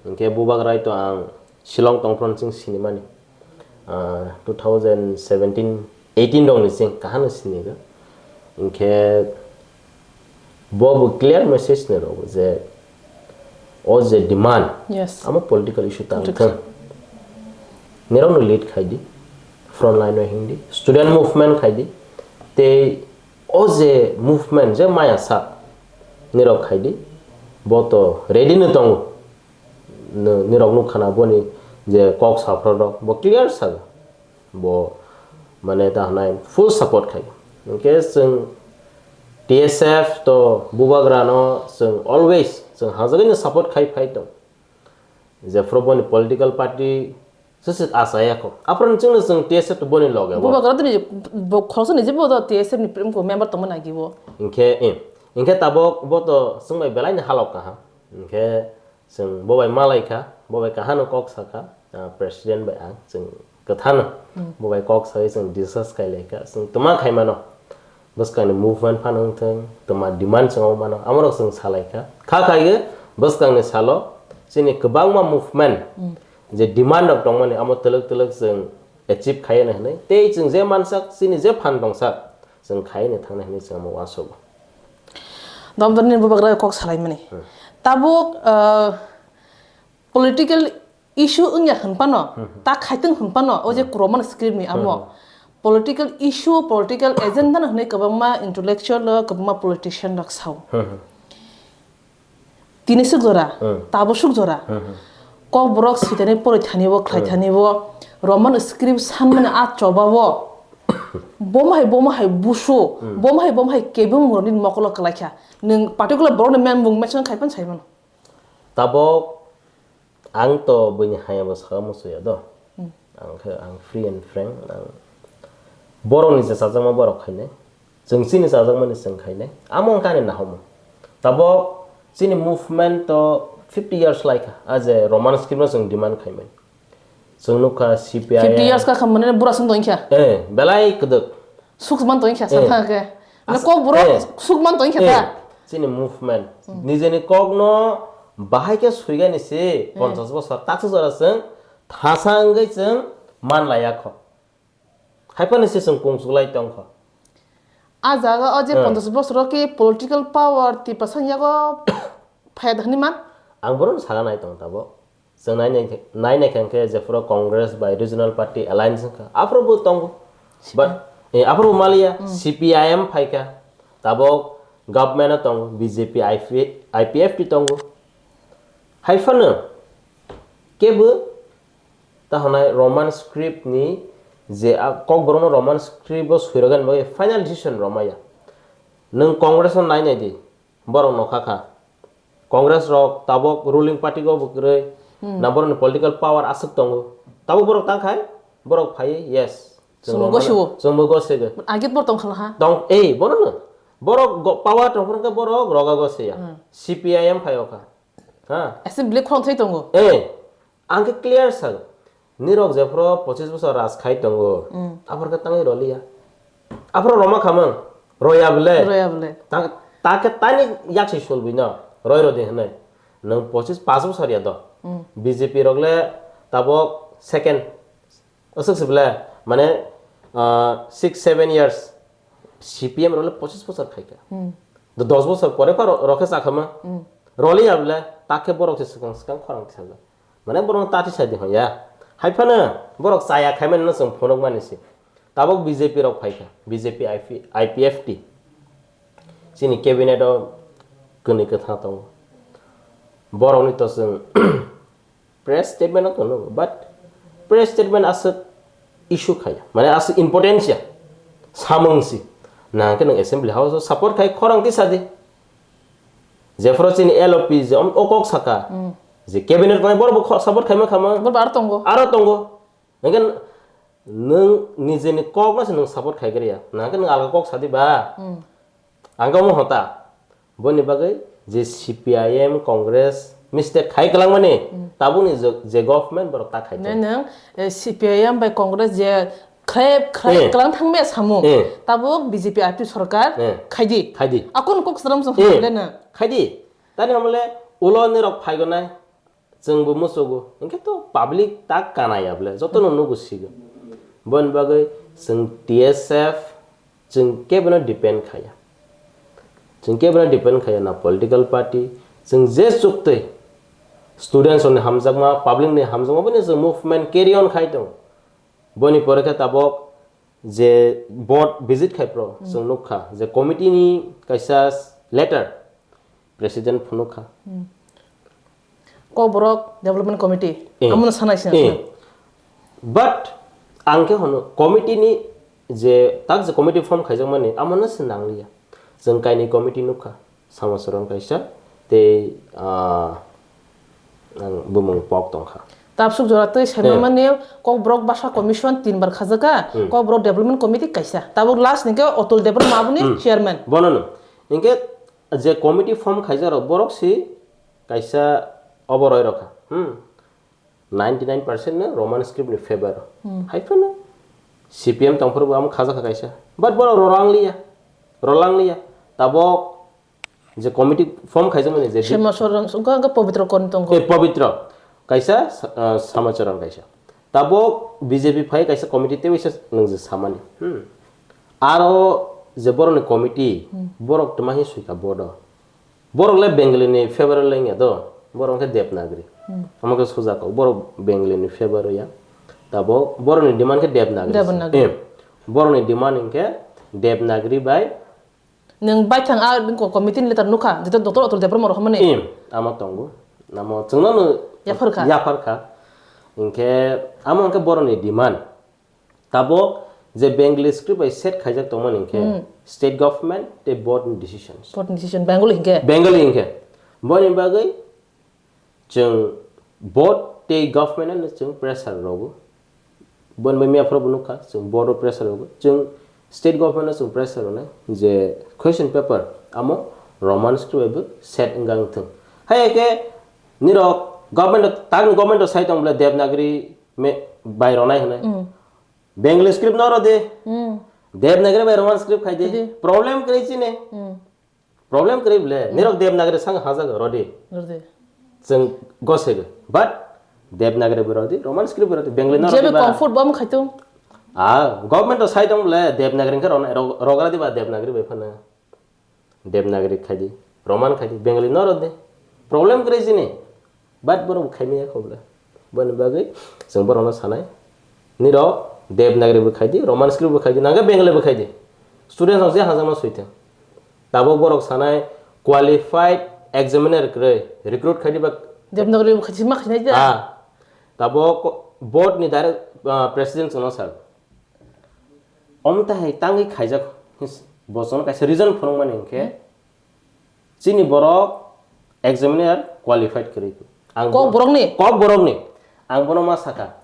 Hinkhe bubagra bai to ang Shillong tongphuru chwng sinimani. Ah, two thousand seventeen eighteen rokni chwng kahano sinigo. Hinkhe bo bo clear message ni rwo je o je demand, Yes. Amo political issue ta Political. Wngthang. Nirokno lead khaidi, front line o hindi, student movement khaidi, tei o je movement je maya sak nirok khaidi, bo to ready no tongo. Nirok nukkhana boni je kok saphro rok bo clear sago. Bo mane ta hwnai full support khai. Hinkhe chwng T S F to bubagra no chwng always chwng hajagwi no support khai phai tong. Jephru boni political party sese achaya kho. Aphuru chwngno chwng T S F to boni loge bo. Bubagra tini bo khoroksa ni je bo T S F ni member tongma nagi bo. Hinkhe, eh, hinkhe tabok bo to chwng bai belai ni halok kaham. Hinkhe Chwng bo bai malai kha, bo bai kahano kok sakha, ah, president bai ang, chwng kwthano Hmm. bo bai kok sawi chwng discuss khai lai kha, chwng twma khai mano, bwskangni movement phano wng thung, twma demand chwng o mano, amorok chwng salai kha. Kha khai bwskangni salo chini kwbangma movement Hmm. je demand rok tongmani amo twlwk twlwk chwng achieve khai ya hwnwi, tei chwng je mansak, chini je phan tongsak, chwng khai ni thangna hwnwi chwng amo uansukgo. Dopdor nini bubagra kok salaimani. Hmm. Tabuk, ah, political issue wngya hwnphano, Hmm. Ta khaitwng hwnphano, o je Hmm. Roman script ni amo. Hmm. Political issue, political agenda no hwnwi kwbangma intellectual rok, kwbangma politician rok sao. Hmm. Tini suk jora, Hmm. Tabo suk jora. Hmm. Kok borok sitani poroi thani bo, khlai Hmm. Thani bo, Roman script sanmani a choba bo. Bomo hai, bomo hai busu, Hmm. Bomo hai, bomo hai kebeng muroni mokolo kwlai kha. Nwng particular borokni men mung mention khai pan sai mano. Tabok ang to buini haya bo saka musuya do. Hmm. Ang khe, ang free and frank, ang borokni je chajakma borok khainai, chwng chini chajakmani chwng khainai, amo wngkha ani naharmung. Tabok chini movement to fifty years lai kha, a je Roman script no chwng demand khaimani. Chwng nukha C P I M. Fifty years ka khamani bura song tongkha. Eh, belai kwdwk. Suk man tongkha Eh. Sa thang khe. Na As-, kok borok eh. Suk man tongkha Eh, ta. Chini movement. Hmm. Nijeni kokno bahai khe suigani se Hmm. Ponchas bosor taksa jora chwng thasa wngwi chwng man laiya kho. Hai phano se chwng kung suklai tong kho. A jaga o je Hmm. Ponchas bosor o khe political power Tiprasa yago phai da hwnwi man? Ang bono saga nai tong tabok. Chwng nai nai khe, nai nai khe hwnkhe jephuru Congress bai Regional Party Alliance wngkha, aphuru bo tongo. But, Eh, aphuru maliya, C P I M phaikha, tabok government o tongo, B J P, I P F T tongo. Haiphano kebo ta hwnai Roman script ni je a kokborokno Roman script o swirogani bagwi final decision romaya. Nwng Congress no nai nai di, borok nokha kha. Congress rok tabok ruling party go bo kwrwi, na borokni political power aswk tongo. Tabok borok tang khai, borok phai, yes. Chwngbo gosio. Chwngbo gosio. Agit bor tong khala ha. Tong, ei, borok no. Borok go-, power tong phano khe borok roga gosio ya. C P I M phai okha. Ha. Assembly khorang thai tongo. Eh, ang khe clear sa. Nirok jephuru pochis bosor raj khai tongo. Aphor khe tangwi roliya. Aphor roma khamang. Roya bole. Roya bole. Ta, ta khe tani yak si sulbi no. Roi rodi hwnwi. Nwng pochis pas bosor ya do. B J P rok le tabok second. Aswk se bole, mane, ah, six, seven years C P M role pochis bosor khaikha. Do dos bosor pore pha ro-, rokhe chakhama. Roliya bole, takhe borok se swkang swkang khorang tisajak. Mane borok ta tisadi hoya. Haiphano borok chaya khaimani no chwng phunukmani se. Tabok B J P rok phaikha, B J P I P, I P F T. Chini cabinet o kwnwi kwthang tongo. Borokni to chwng press statement o tongo, but press statement aswk issue khaya, mane aswk importance ya, samung si, nangkhe nwng assembly house o support khai khorang tisadi, jephuru chini L O P je om-, o kok saka, je cabinet kwnai borok bo kho-, support khaima khama, Borok aro tongo. Aro tongo, hwnkhe nwng nijeni kok no se nwng support khai kariya, nangkhe nwng alga kok sadi ba, ang khe omo hota. Boni bagwi je C P I M, Congress mistake khai kwlangmani, tabukni je, je government borok ta khai Ne tong. Nwng, eh, C P I M bai Congress je khlep khlep Eh. Kwlang thangmaya samung. Eh. Tabuk B J P I P sorkar Eh. Khaidi. Khaidi. Akon kok sram song Eh. Khaidi. Tani hamle ulo nirok phaigonai. Chwngbo muchugo, hwnkhe to public ta kanaya bole, jotono nugo sigo. Boni bagwi chwng T S F, chwng kebono depend khaya. Chwng kebono depend khaya na political party, chwng je chuktwi students rokni hamjakma, public ni hamjakma, boni chwng movement carry on khai tongo. Boni pore khe tabok je board visit khai pro, chwng nukha je committee ni kaisa letter president phunukha. Kokborok Development Committee, Eh. Amono sanai sina Eh. But ang khe hono committee ni je tak je committee form khaijakmani amono se nangliya. Chwng kainwi committee nukha, Samacharan kaisa tei, ah, ang bumung pok tongkha. Tabsuk jora tei saima Eh. Mani Kokborok Basa Commission tin bar khajaka, Hmm. Kokborok Development Committee kaisa. Tabuk last ni khe Atul Debbarma aboni Hmm. Chairman. Bonono. Hinkhe je committee form khaijakrok borok si kaisa oboroi rokha. Hmm. Ninety nine percent no Roman script ni favor. Hmm. Hai phano C P M tongphuru bo amo khajakha kaisa. But borok rolangliya. Rolangliya. Tabok je committee form khaijakmani je Semacharan wngkha, wngkha Pabitra Karan tongo. Eh, Pabitra. Kaisa, ah, Samacharan kaisa. Tabok B J P phai kaisa committee tei waisa nwng je samani. Hmm. Aro je borokni committee, Hmm. Borok twma hi suika bodo. Borok le Bengali ni favor le wngya do. Borok wngkha Devanagari. Hmm. Omo khe suja kok. Borok Bengali ni favor ya. Tabok borokni demand khe Devanagari. Devanagari. Eh, borokni demand wngkhe Devanagari bai Nwng baithang a ko-, committee ni letter nukha, jeto Doctor Atul Debbarma rohormani. Im, amo tongo. Amo chwngno no Yapharkha. Yapharkha. Hinkhe amo hinkhe borokni demand. Tabok je Bengali script bai set khaijak tongmani hinkhe Hmm. State government tei board ni decisions. Board ni decision, Bengali hinkhe. Bengali hinkhe. Boni bagwi Chwng board tei government no chwng pressure rogo. Boni bai miya phuru bo nukha, chwng board o pressure rogo. Chwng state government no chwng pressure rwnai je question paper amo Roman script bai bo set wngkha wngthung. Hai khe nirok government o, tak government o sai tong bole Devanagari me-, bai rwnai hwnwi. Mm. Bengali script no rw di. Mm. Devanagari bai Roman script khai di. Khai di. Problem kwrwi chini. Mm. Problem kwrwi ble, nirok Devanagari sang hajak rodi. Rodi. Chwng gosego. But Devanagari bo rodi, Roman script bo rodi, Bengali no rodi ba. Comfort bo khai tong. Ah, government o sai tong ble, Devanagari khe rona, ro-, rogra di ba Devanagari bai phana. Devanagari khai di, Roman khai di, Bengali no rodi. Problem kwrwi chini. But borok khai maya kho ble. Boni bagwi chwng borokno sanai. Nirok Devanagari bo khai di, Roman script bo khai di, nangkhe Bengali bo khai di. Students rok je hajakma swi thung. Tabuk borok sanai qualified examiner kwrwi recruit khai di ba. Devanagari bo khai di, ma khai nai da. Ah. Tabuk board ni direct, ah, president chwngno sal. Omta hai tangwi khaijak, bo chwngno kaisa reason phunukmani hinkhe, chini borok examiner qualified kwrwi. Ang Kok bo-, borokni? Kok borokni. Ang bono ma sakha,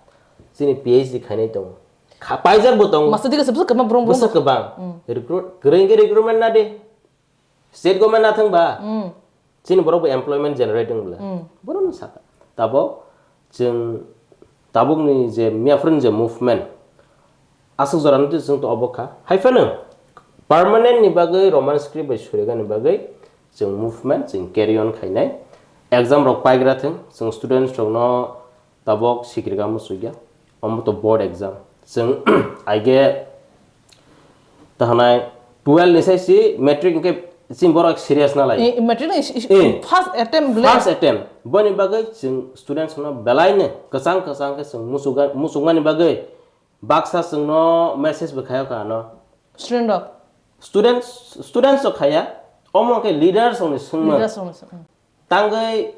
chini P H D khainai tongo. Kha-, paijak bo tongo. Master degree se bwswk kwbang borok Bwswk bwswk. Kwbang. Hmm. Recruit, kwrwi hinkhe recruitment na di. State government na thang ba? Hmm. Chini borok bo employment generate wng bwle. Hmm. Bono no sakha. Tabuk chwng tabukni je miyaphuruni je movement, aswk jorani twi chwng to obo kha. Hai phano permanent ni bagwi Roman script bai surigani bagwi chwng movement chwng carry on khainai. Exam rok paigra thung, chwng students rokno tabok sikirga muchukya. Omo to board exam. Chwng aige tahanai twelve ni sai si matric hinkhe chini borok serious na lai. Eh, matric ni is-, is-, Eh. first attempt bwle. First attempt. Boni bagwi chwng students no belai no kwchang kwchang khe chwng muchukga-, muchukmani bagwi baksa chwngno message bo khayo ka ano. Student rok. Students, students rok khaya, omo khe leaders rokni swngmung. Leaders rokni swngmung. Tangwi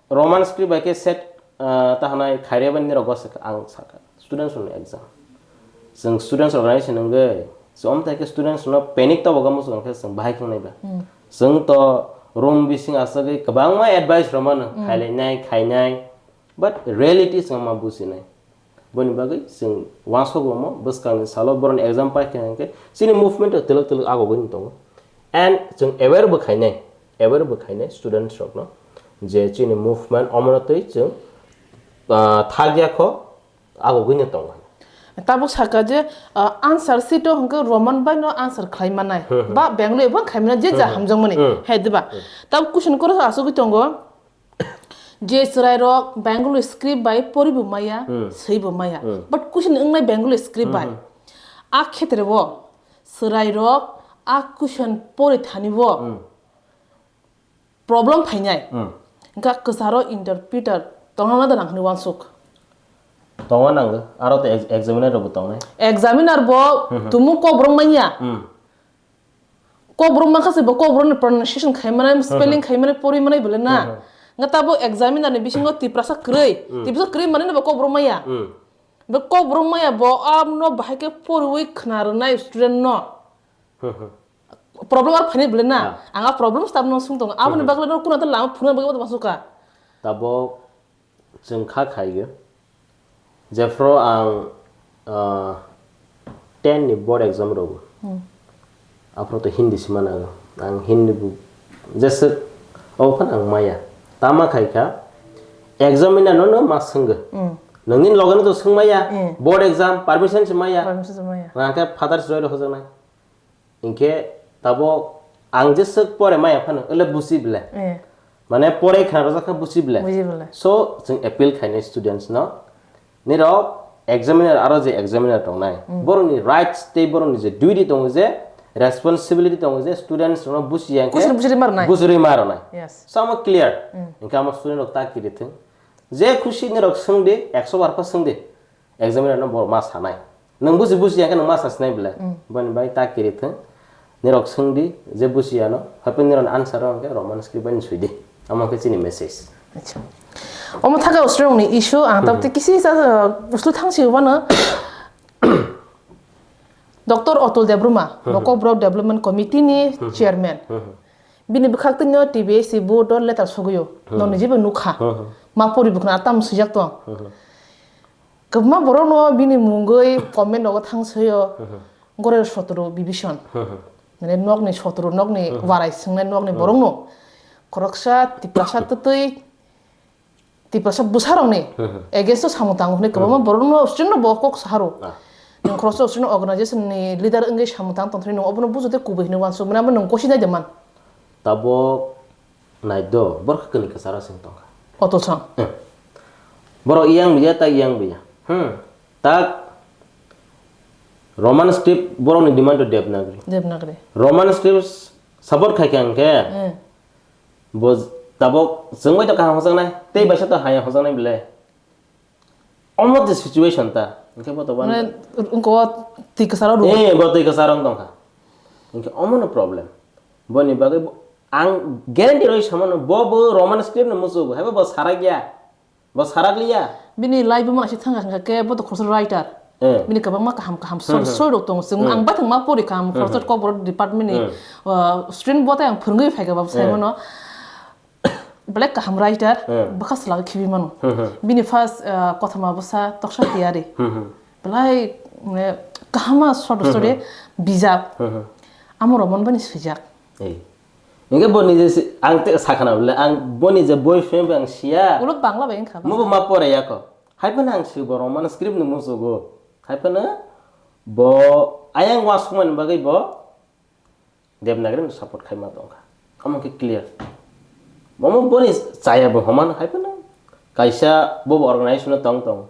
Roman script bai khe set, ah, tahanai khaireba nini rok gosek ang sakha. Students rokni exam. Chwng students rok nai se nungwi, chwng omthai khe students rokno panic tobo gamo chwng khe chwng bahai khe naiba. Hmm. Chwng to room bising asagwi kwbangma advice rw mano, Hmm. khailainai, khainai. But reality chwng ma bujinai. Boni bagwi chwng uansuk omo bwskangni salo borokni exam pai khe hinkhe chini movement o twlwk twlwk agogwi tongo. And chwng aware bo khainai, aware bo khainai students rokno je chini movement omono twi chwng, ah, thakya kho agogwi no tongo. Tabuk sakha je, ah, answer sheet o hwnkhe Roman bai no answer khlai manai. Hmm, hmm. Ba Bengali bo khlai manai je ja Hmm, hmm. hamjakmani. Hmm. Hai diba? Hmm. Tabuk question koro asugwi tongo. Je chwrairok Bengali script bai poribo maya, Hmm. swibo maya. Hmm. But question wngnai Bengali script bai. Hmm. A khetreo chwrairok a question pori thanibo Hmm. problem phainai. Hmm. Hwnkha kwcharo interpreter tongna da nang hwnwi uansuk. Tongna nango. Aro to ex-, examiner rokbo tongnai. Examiner bo Hmm, hmm. tumung kok borok manya. Hmm. Kokborok mankha se bo kokborok ni pronunciation khai manai, spelling khai manai, pori manai bole na. Hmm. Nga tabuk examiner ni bisingo Tiprasa kwrwi. Hmm. Tiprasa kwrwi manai no bo kokborok maya. Hmm. Bo kokborok maya bo amno bahai khe poriwi khna rwnai student no. Hmm, hmm. Problem ar phainai bole na. Ah. Ang a problem start no sung tongo. Aboni Hmm. bagwi no kuna ta lama phunukna bagwi bo to masukha. Tabuk Chwng kha khaio. Jephru ang, ah, ten ni board exam rwgo. Hmm. Aphuru to Hindi se manago. Ang Hindi bo jeswk obo phano ang maya. Tama khai kha, examiner no no ma swnggo. Hmm. Nongni loge no to swng maya. Hmm. Board exam, permission se maya. Permission se maya. Ang khe father se roi rw hojaknai. Hinkhe tabuk ang jeswk pore maya phano, ele busi bele. Eh. Mane pore khna rwjak kha busi bele. Busi bele. So, chwng appeal khainai students no. Nirok examiner, aro je examiner tongnai. Mm. Borokni rights tei borokni je duty tongo je, responsibility tongo je, students rokno busi yang khe Busi, busi rima rwnai. Busi rima rwnai. Yes. So, amo clear. Mm. Hinkhe amo student rok ta kiri thung. Je khusi nirok swng di, ekso bar pha swng di. Examiner no bo ma sanai. Nwng buji buji ya khe nwng ma sa sinai bwle. Mm. Boni bai ta kiri thung. Nirok swng di, je buji ya no. Hape nirok answer rok hwnkhe Roman script bai sui di. Amo khe chini message. Acha. Omo thaka usrung ni issue ang tab te kisi sa uslu thang si wano. Doctor Atul Debbarma, Hmm. Bokok Borok Development Committee ni Hmm. chairman. Hmm. Bini bwkhak twi no T B S C board o letter sogwi o. Hmm. Nokni jebo nukha. Hmm. Ma pori bwkhwna tam swijak tong. Hmm. Kwbangma borok no bini mungwi comment rogo thang soyo. Hmm. Gore sotro division. Hmm. Mane nokni sotro, nokni Hmm. warai swngnai nokni Hmm. borok no. Khoroksa Tiprasa twtwi Tiprasa bwsarokni Hmm, hmm. against o samung tango hwnwi kwbangma Hmm. borokno student no bo kok saharo. Ah. Nwng khoroksa student organization ni leader wngwi samung tang tongthai nwng obono bujo tei kubui hwnwi uansuk mani abo nwng kosi nai de man. Tabok nai do borok kwnwi kwcharo sing tongkha. Oto sang. Hmm. Borok iyang biya tak iyang biya. Hmm. Tak Roman script borokni demand to Devanagari. Devanagari. Roman script support khai kha hwnkhe Hmm. Bo tabok chwng bai to kaham hojaknai, tei baisa to haya hojaknai bwle. Omo je situation ta, Hwnkhe bo to wan-, mane, wngkha o twi kwcharo rw. Eh, bo twi kwcharo wng tongkha. Hwnkhe omono problem. Boni bagwi bo, ang guarantee rwi samano, bo bo Roman script no muchungo, haibo bo sarakya. Bo sarakliya. Bini life bo mani thangkha hwnkhe bo to khoroksa writer. Eh. Bini kwbangma kaham kaham Hmm, sor hmm. soi rok tongo. Chwng Hmm. ang baithang ma pori kaham Hmm, khoroksa hmm. Kokborok department ni, Hmm. uh, student bo tai ang phwrwngwi phaikha babo Eh. saimano. Belai kaham writer, Hmm. bwkha swlagwi khibi mano. Hmm, hmm. Bini first, uh, kothoma bwsa Toksa Tiyari. Hmm, hmm. Belai, mane, kahama short Hmm, story hmm. bijap. Hmm, hmm. Amo Roman bani swijak. Eh. Hingke bo nije si, ang te sakha na bole, ang bo nije boyfriend bo ang siya. Ulo Bangla bai wngkha. Mo bo ma pore ya ko. Hai phano ang si bo Roman script ni musugo. Hai phano bo ayang wa sumani bagwi bo Devanagari ni support khai ma tongkha. Omo khe clear. Momo boni chaya bo homan hai phano. Kaisa bo bo organization o tong tong.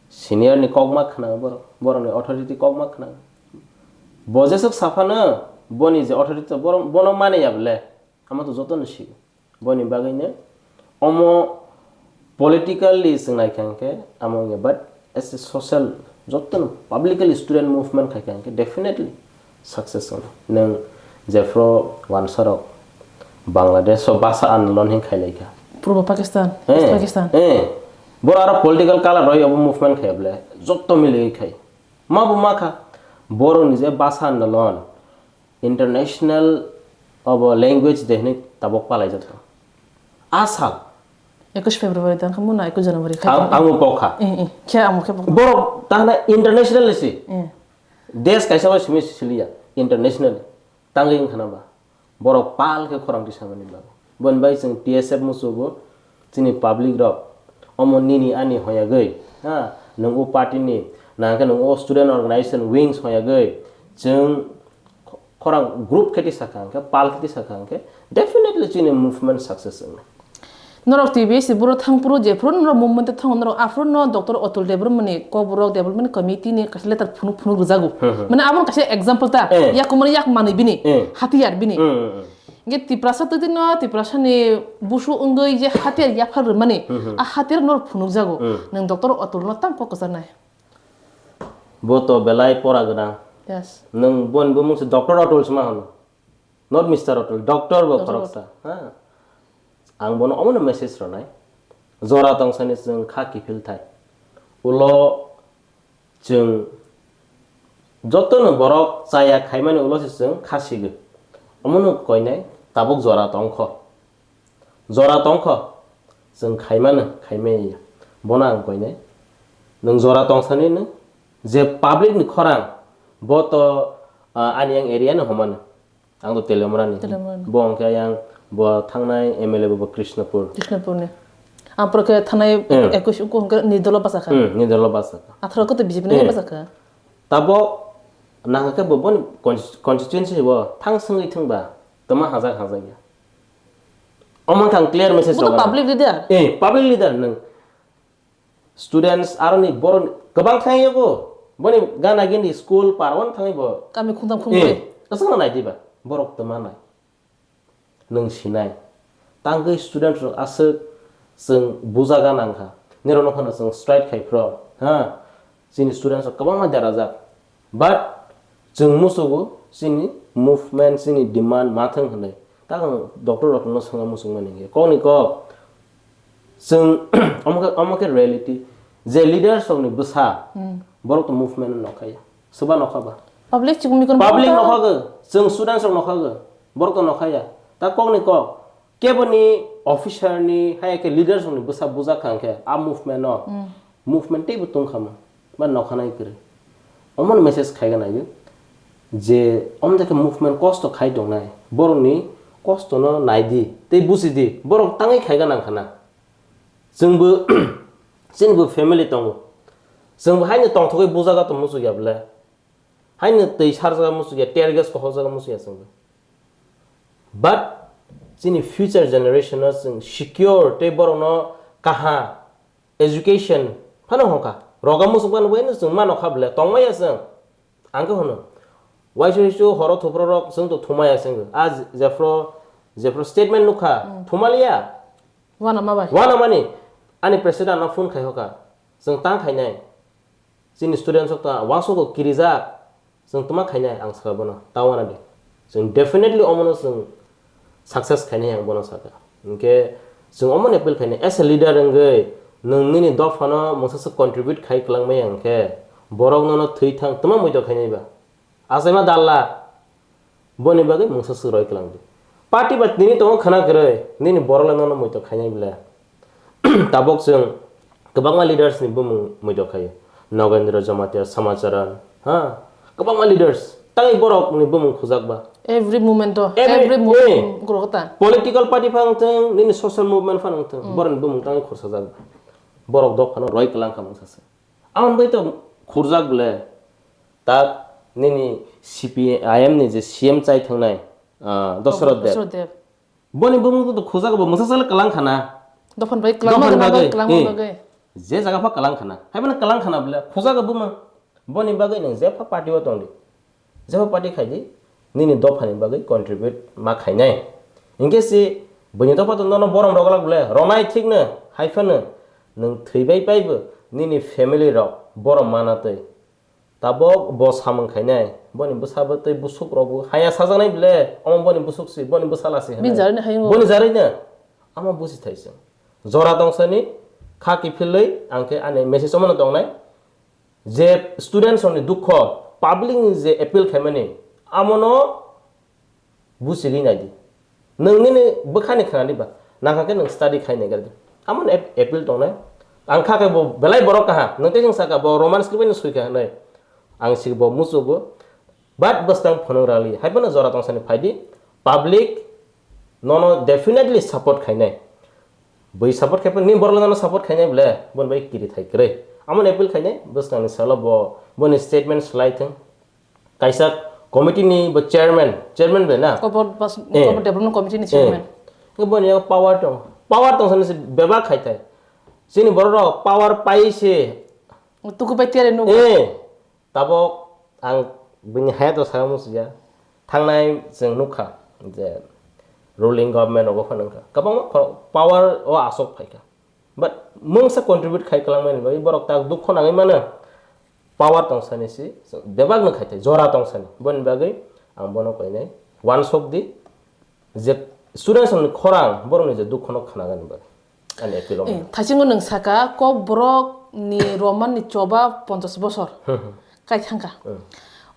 Senior ni kok ma khna borok, borok ni authority kok ma khna. Bo jesuk saphano boni je authority borok bono mani ya bole. Amo to joto no sio. Boni bagwi no omo politically chwng naikha hwnkhe amo wngya, but as a social joto no publicly student movement khaikha hwnkhe definitely success wngno. Nwng jephru wansarok Bangladesh o basa andolon hin khailaikha. Purbo Pakistan, Eh, East Pakistan. Eh, boro aro political color roi obo movement khaiya bole joto mili khai. Ma bo ma kha, borok ni je basa andolon international obo language de hinwi tabok palai jak. A sal. Ekush February tang kha muna ekush January khai Ang, tong. Ang bo pokha. Eh, eh, khe amo khe pokha. Borok tahna international si. Eh. Des kaisa bai simi siliya international. Tangwi wngkhana ba. Borok pal khe khorang tisamani bagwi. Boni bai chwng T S F musugo chini public rok omo nini ani hoyagwi, ha, nwng o party ni, nangkhe nwng o student organization wings hoyagwi chwng khorang group khe tisakha hwnkhe, pal khe tisakha hwnkhe, definitely chini movement success wngna. Norok T B S ni buro thangphuru jephuru norok movement thango norok aphuru no Doctor Atul Debbarma ni Kokborok Development Committee ni kaisa letter phunuk phunuk rwjago. Hmm, hmm. Mane abo kaisa example ta, Eh. Yak kumani yak manwi bini, Eh. Hatiyar bini. Hmm, hmm, hmm. Nge Tiprasa twi no Tiprasa ni busu wngwi je hatiyar yaphar rwmani, Hmm, hmm. A hatiyar norok phunukjago. Hmm. Nwng Doctor Atul no tang kok kwcharnai. Bo to belai pora gwnang. Yes. Nwng boni bumung se Doctor Atul se ma hwno. Not Mister Atul, doctor bo Doctor khoroksa. Ha. Ang bono omono message rwnai. Jora tongsani chwng kha kiphil thai. Ulo chwng jotono borok chaya khaimani ulo se chwng kha sigwi. Omono koinai tabuk jora tongkho. Jora tongkho, chwng khaimano, khaimaya. Bono ang koinai. Nwng jora tongsani no, je public ni khorang, bo to, ah, ani yang area no homano. Ang to Teliamura ni. Teliamura ni. Bo hwnkhe yang bo thangnai M L A bo, bo Krishnapur. Krishnapur ni. Ang pore khe thanai Hmm. ekush uku hwnkhe Nirdol o bachakha. Hmm, Nirdol o bachakha. Atharo khe to B J P ni Hmm. bachakha. Tabo nangkhe bo boni consti-, constituency bo thang swngwi thwngba. Tama hajak hajak ya. Omo khe ang clear message Bo to rwgwi public leader. Eh, public leader nwng. Students aroni borok kwbang thang yago. Boni gana gini school parwan thangwi bo. Kami khungtham khungbrwi. Eh, aswkno nai diba. Borok tama nai. Nwng sinai. Tangwi students rok aswk chwng buja gana wngkha. Nirok no phano chwng strike khai phro. Ha. Chini students rok kwbangma derajak. But chwng musugo chini movement, chini demand ma thang hwnwi. Takang doctor rokno swngna muchungmani hinkhe. Kokni kok chwng omo khe, omo khe reality. Je leaders rokni bwsa, Hmm. Borok to movement no nokha ya. Soba nokha ba? Public chukumi kono Public borok to nokha gw, chwng students rok nokha gw. Borok to nokha ya. Ta kokni kok. Keboni officer ni, hai khe leaders ni bwsa bujak kha hwnkhe, a movement no, Hmm. Movement teibo tong kha mo, ba nokha nai kwrwi. Omo no message khai gana yo, je omo da khe movement kosto khai tong nai, borok ni kosto no nai di, tei buji di, borok tangwi khai gana wngkha na. Chwng bo, chini bo family tongo, chwng bo haino tongthogwi bujak tong muchuk ya bwle. Haino twi sarjak muchuk ya, tear gas kokhokjak muchuk ya chwng bo. But chini future generation no chwng secure tei borok no kaha education phano hokha. Roga muchuk phano bai no chwng mano kha bwle, tong maya chwng. Ang khe hwno, waisa waisa horo thupro rok chwng to thumaya chwng. A je-, jephro, jephro statement nukha, Hmm. Thumaliya. Wana ma bai. Wana mani, ani president no phone khai hokha. Chwng tang khainai. Chini students rok ta uansukgo kirijak. Chwng twma khainai ang saka bono, ta uanadi. Chwng definitely omono chwng success khainai ang bono saka. Hinkhe chwng omono appeal khainai, as a leader wngwi nwng nini dophano mungsa se contribute khai kwlangmaya hinkhe borok nono thwi thang twma muitok khainai ba? Achaima dalla. Boni bagwi mungsa swk roi kwlangdi. Party ba tini tongo khwna kwrwi, nini borok le nono muitok khainai bwle. Tabuk chwng kwbangma leaders ni bumung muitok khaio. Nogendra Jamatia, Samacharan, ha? Kwbangma leaders. Tei borok ni bumung khujak ba. Every movement o, Every, every eh. movement gorokta. Political party phano wngthung, nini social movement phano wngthung, borok ni bumung tangwi khursa jak ba. Borok dok phano roi kwlang kha mungsa se. Amon bai to khurjak bwle. Tak nini C P I M ni je C M chai thangnai, ah, Dosarot Deb. Dosarot Deb. Boni bumung to khujak bo mungsa sale kwlang khana. Dophani bai kwlang Dophani bagwi, bagwi, kwlang eh. bagwi. Je jaga pha kwlang khana. Hai bana kwlang khana bwle khujak bumung. Boni bagwi nang je pha party o tongdi. Je pha party khaidi. Nini dophani bagwi contribute ma khainai. Hinkhe si bini dopha to nono borom rok lak bwle. Ronai thik no. Hai phano nang thwi bai pai bo nini family rok borom mana twi. Tabok bo samung khainai, boni bwsa bo tei bwswk rok bo haya sajaknai bwle, omo boni bwswk si, boni bwsala si Bini hinwi. Jarwini hayungo. Boni jarwino, omo busi thai chwng. Jora tong sani, kha kiphilwi, ang khe ani message omono tongnai, je students rokni dukho, public ni je appeal khaimani, amono Busigwi naidi. Nwng nini bwkhani khwnadi ba, nangkha khe nwng study khai naigardi. Amoni ap-, appeal tongnai. Ang kha khe bo belai borok kaha, nwng tei chwng saka bo Roman script bai no swi kha hinwi. Ang si bo muchugo. But bwskang phunuk rali, hai phano jora tongsani phaidi. Public nono definitely support khainai. Bui support khai phano, ni borok nono support khainai bwle, bon bai kiri thai kwrwi. Amoni appeal khainai, bwskangni salo bo, boni statement slai thung. Kaisa committee ni bo chairman, chairman bai na? Kokborok bas-, Eh. Kokborok development committee ni Eh. chairman. Nge boni yago power tong. Power tong sani se bebak khai thai. Chini borok rok power pai se. Tuku pai tiare nugo. Eh. Tabok ang bini hayat o saya musuya. Thangnai chwng nukha je ruling government rogo phano wngkha. Kwbangma kho-, power o aswk phaikha. But mungsa contribute khai kwlangmani bagwi borok tak dukho nangwi mano. Power tongsani si, bebak no khai thai, jora tongsani. Boni bagwi ang bono koinai, wansok di, je students ni khorang, borokni je dukho no khna gani bagwi. Ani appeal Eh, omo. Thaisingo nwng saka, Kokborok ni Roman ni choba ponchas bosor. Kai thangkha. Hmm.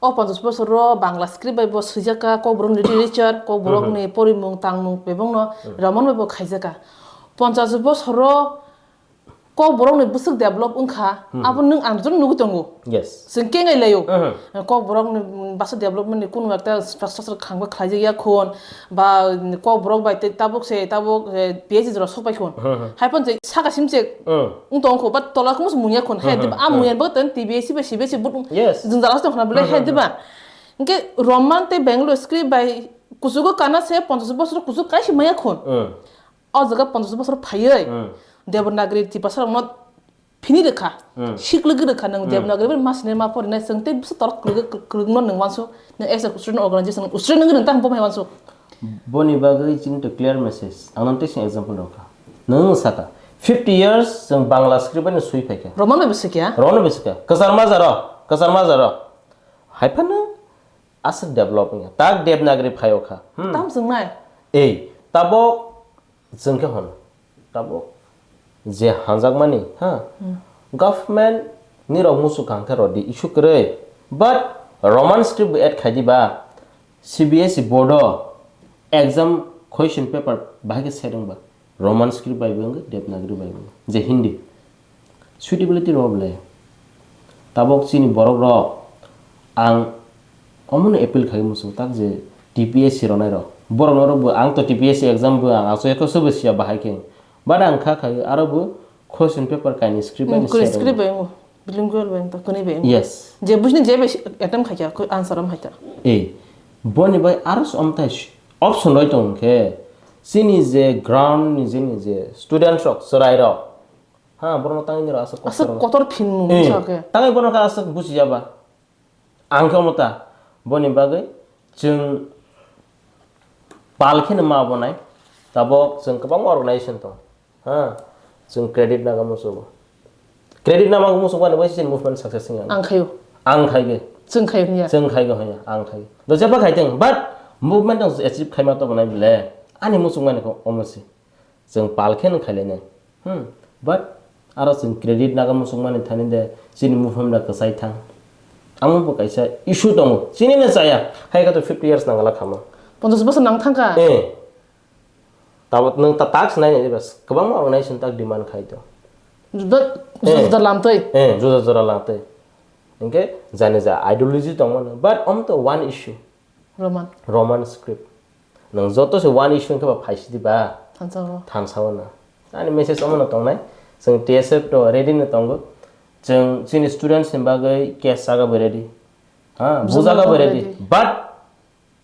O ponchas bosor o Bangla script bai bo swijaka, Kokborok ni literature, Kokborok Hmm. ni porimung, tangmung, bebong no Hmm. Roman bai bo khaijaka. Ponchas bosor o Kokborok ni bwswk develop wngkha, Hmm. abo nwng ang joto nugwi tongo. Yes. Chwng kengai laio. Hmm. Kokborok ni basa development ni kunu ekta infrastructure khangba khlaijak ya khon, ba Kokborok bai tei tabuk se tabuk, eh, P H D rok sok pai khon. Hmm. Hai phano je saka sim che Hmm. wng tong kho, ba tola kung mung ya khon. He Hmm. diba, a Hmm. mung ya bo ten T B S C bai C B S C but Yes. jwngjal as tong khna bele Hmm. he Hmm. diba. Hwnkhe Roman tei Bengali script bai kuchugo kana se ponchas bosor kuchuk kaisa maya khon. Hmm. O jaga ponchas bosor phaiwi Hmm. Devanagari Tiprasa rokno phini rwkha. Hmm. Siklwgwi rwkha nwng Hmm. Devanagari bai ma sinai ma porinai chwng tei bwsa torok kwrwk-, kwrwkno nwng wansuk. Nwng as a student organization, student wngwi nwng tamo bo hai wansuk. Boni bagwi chini to clear message. Ang nang teisa example rwkha. Nwng sakha, fifty years chwng Bangla script bai no swi phaikha. Roman bai bwswk ya? Roman bai bwswk ya. Kwchar majaro, kwchar majaro. Hai phano aswk develop wngya. Tak Devanagari phaio kha. Hmm. Tam chwngnai? Ei, tabok Chwng khe hwn, tabuk je hanjakmani, ha? Hmm. Government nirok muchuk kang khe rw di, issue kwrwi. But Roman script bo add khai di ba, C B S E board o exam question paper bahai khe set wng ba. Roman script bai bo wng, Devanagari bai bo wng. Je Hindi. Suitability rw bwle. Tabok chini borok rok ang omono appeal khai muchung tak je T P S C rwnai rok. Borok no rok bo ang to T P S C exam bo ang aso eko sobo siya bahai khe. But ang kha khai aro bo question paper kaini script bai Hmm, ni kuri side script o. Bai mo. Bilingual bai to kuni bai mo. Yes. Je bujni je bai attempt khai kya, ko answer am hai ta. Eh, boni bai aro so amtai option roi tong khe chini je ground ni je ni je students rok, chwrai rok, Ha, borokno tangwi nirok aswk Aswk kotor. Kotor phin nung Eh, sa khe. Tangwi borokno khe aswk buchi ya ba. Ang khe omo ta, boni bagwi chwng pal kheno ma bonai. Tabok chwng kwbangma organization tong. Ha, chwng credit naga musugo. Credit nama muchungmani bai chini movement success wngya. Ang khayo. Ang khaibe. Chwng khayo hwnya. Chwng khaigo hwnya, ang khaigo. Do jeba khaiteng, but movement ang achieve khaima to banai bile. Ani muchungmani ko omosi. Chwng pal khe nang khailai nai. Hmm. But aro chwng credit naga muchungmani thani de chini movement da kwchai thang. Amo bo kaisa issue tongo. Chini na chaya. Hai ka to fifty years nangala khama. Ponchas bosor nang thangkha. Eh. Tabot nwng ta tax nai nai bas. Kwbangma organization tak demand khai to. Juda juda Eh. juda lamtwi. Eh, juda jora lamtwi. Hingke jani ja ideology tongmano. But om to one issue. Roman. Roman script. Nwng joto se one issue hingke ba phaisi di ba. Thansa o. Thansa o na. Ani message omo no tongnai. Chwng T S F to ready no tongo. Chwng chini students ni bagwi case chaga bo ready. Ha, Juma bujaga bo bo ready. ready. But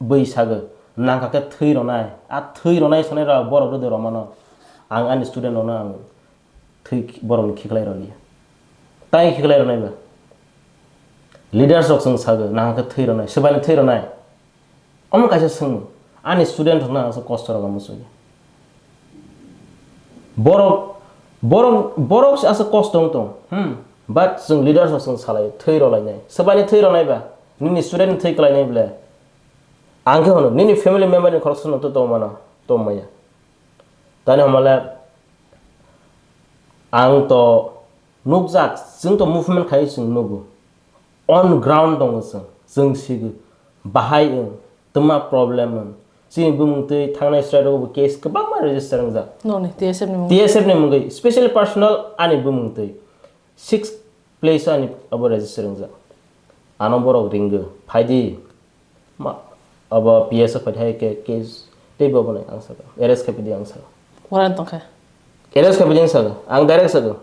bui sago, nangkha khe thwi rwnai. A thwi rwnai sanai rok borok rwdwi rwmano. Ang ani student rokno ang thwi borokni khiklai rwliya. Tai khiklai rwnai ba? Leaders rok chwng sago, nangkha khe thwi rwnai, swbaino thwi rwnai. Omo kaisa swngmung. Ani student rokno ang aswk kosto rwgwi muchungya. Borok, borok, borok se aswk kosto wng tong. Hmm. But chwng leaders rok chwng salai, thwi rwlainai. Swbaino thwi rwnai ba? Nini student ni thwi kwlainai ble? Ang khe hwno, nini family member ni khoroksa no to tongmano, tongmaya. Tani hwnmale ang to nukjak, chwng to movement khai chwng nugo. On ground tongo chwng, chwng sigo. Bahai wng, twma problem wng. Chini bumung twi thangnai side rogo bo case kwbangma register wngjak. Noni T S F ni mung. T S F ni mungwi, special personal ani bumung twi. Six place ani abo register wngjak. Ano borok ringo, phaidi. Ma, abo P S o phaidi hai ke case tei bo bwnai ang saka. Arrest khai phaidi ang saka. Warrant tongkha. Arrest khai phaidi ang saka. Ang direct saka.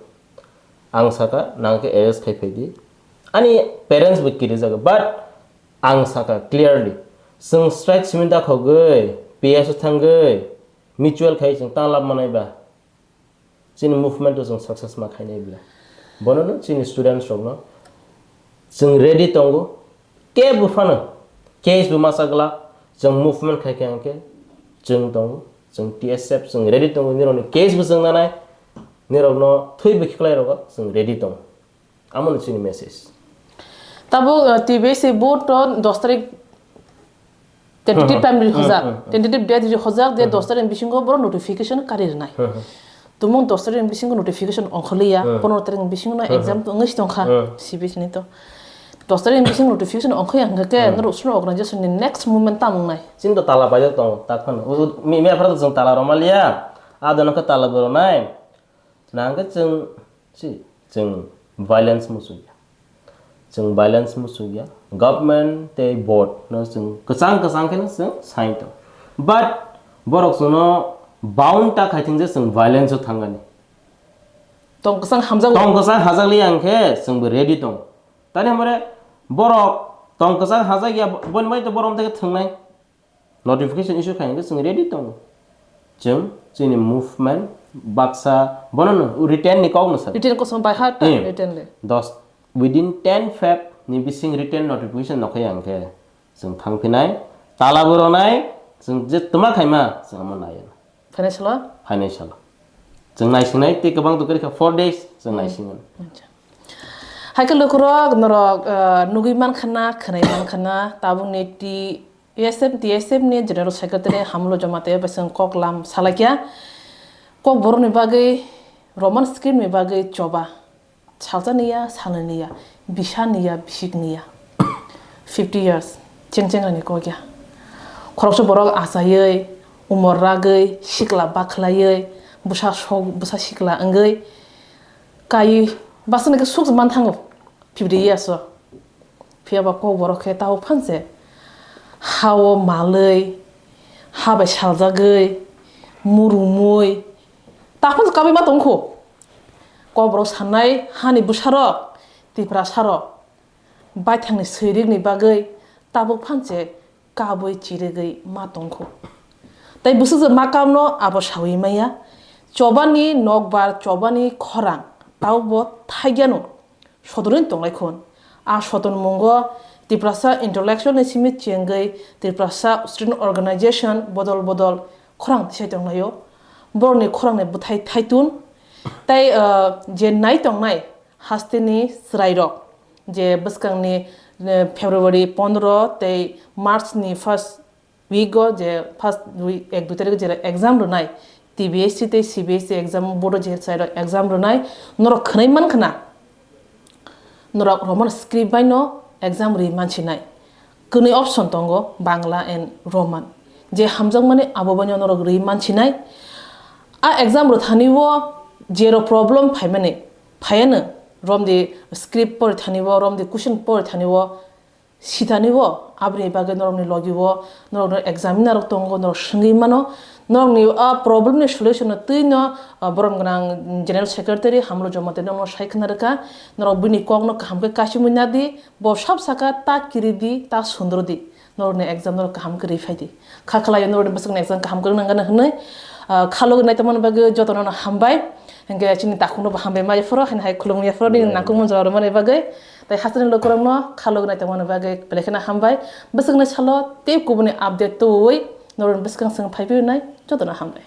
Ang saka, nang ke arrest khai phaidi. Ani parents bo kiri jaga. But ang saka clearly. Chwng strike simi da khogwi, P S o thangwi, mutual khai chwng ta lab manai ba. Chini movement o chwng success ma khainai bla. Bono no chini students rok no chwng ready tongo. Ke buphano case bo masa glak chwng movement khai khe hwnkhe chwng tongo. Chwng T S F chwng ready tongo. Nirok ni case bo chwng nanai. Nirok no thwi bwkhiklai rogo chwng ready tongo. Amo no chini message. Tabuk, uh, T B S A board to dos tarik tentative Hmm, time ri hmm, hojak. Hmm, hmm. Tentative date ri hojak je Hmm. dos tarik bisingo boro notification kari rinai. Hmm, hmm. Tumung dos tarik bisingo notification ongkholiya, Hmm. pondro tarik bisingo no Hmm, exam hmm. to wngwi tongkha, Hmm. C B S E ni to. Dos tarik bisingo notification ongkhoya hwnkha ke, Hmm. norok sino organization ni next movement tamo wngnai. Chini to tala paijak tongo, tak phano. U, u, mi, mi aphara to chwng tala romaliya, adon khe tala bo ronai. Nang khe chwng, si, chwng violence muchungya. Chwng violence muchungya. Government tei board no chwng kwchang kwchang khe no chwng sai tong. But borok chwngno bound ta khai thwng je chwng violence o thangani. Tong kwchang hamjak. Tong kwchang hajak li ang khe chwng bo ready tong. Tani hamare borok tong kwchang hajak ya bo-, boni bai to borom tei thwngnai. Notification issue khai hwnkhe chwng ready tongo. Chwng chini movement baksa bono no written ni kok no saka. Written kosom by heart ta Hmm. written le. Dos, within ten Feb ni bising written notification nokhai ang khe chwng thang phinai, tala bo ronai, chwng je tuma khaima chwng amo nai. Financial o? Financial. Chwng naisingnai tei kwbang to kwrwi kha four days chwng Hmm. naisingo. Acha. Hai khe lukurok norok, uh, nugwi mankha na, khwnai mankha na, tabukni T S F, T S F ni General Secretary Hamulo Jamatia bai chwng kok lam salaikha. Kokborok ni bagwi, Roman script ni bagwi choba. Salsa niya, salni niya, bisa niya, bisik niya. Fifty years, cheng cheng rani kok ya. Khoroksa borok achaiwi, umor ragwi, sikla bakhlaiwi, bwsa sok, bwsa sikla wngwi, kai bwswk nai khe suk man thango. Fifty years o. Phiya ba kokborok khe tabuk phanse ha-o malwi, ha bai saljagwi, murumui, tabuk phanse kabui ma tongkho. Kokborok sanai hani bwsarok, Tiprasarok, baithangni swirikni bagwi tabuk phanse kabui chirigwi ma tongkho. Tei bwswk je ma kamno abo saui maya. Chobani nokbar, chobani khorang, tabukbo thaigeno. Sotonwi tonglai khun. A soton mungo Tiprasa Intellectual ni simi chengwi Tiprasa Student Organization bodol bodol khorang tisai tonglaio. Borokni khorangni bwthai thaitun. Tai, uh, je nai tongnai Hasteni chwrairok je bwskangni, eh, February pondro tei March ni first week o je first week ek dui tarik je exam rwnai, T B S C tei C B S C exam board o je chwrairok exam rwnai, norok khwnai man khna. Norok Roman script bai no exam ri mansinai. Kwnwi option tongo Bangla and Roman. Je hamjakmani abo bai no norok ri mansinai. A exam rwthani o jero problem phaimani, phaiano romdi script porithani o, romdi question porithani o, sithani o, aboni bagwi norokni logi o, norokni examiner rok tongo, norok swngwi mano. Norokni a problem ni solution no twi no, ah, borom gwnang General Secretary Hamlo Jamatia norokno sai khna rwkha. Norok bini kok no kaham khe kasimwi nadi, bo sab saka ta kiri di, ta sundro di. Norokni exam norok kaham khe ri phai di. Kha khlai norokni bwswkni exam kaham kwrwng nang gana hwnwi, ah, kha logi naitongmani bagwi jotono no hambai. Hwnkhe chini takhukno bo hambai ma yaphoro, haino hai khulumung yaphoro, nini nangkukmani jora rwmani bagwi. Tai hasteni lukurokno kha logi naitongmani bagwi belai kheno hambai. Bwswkni salo tei kubuni update tubui norokni bwskang swng phai phai nai jotono hambai.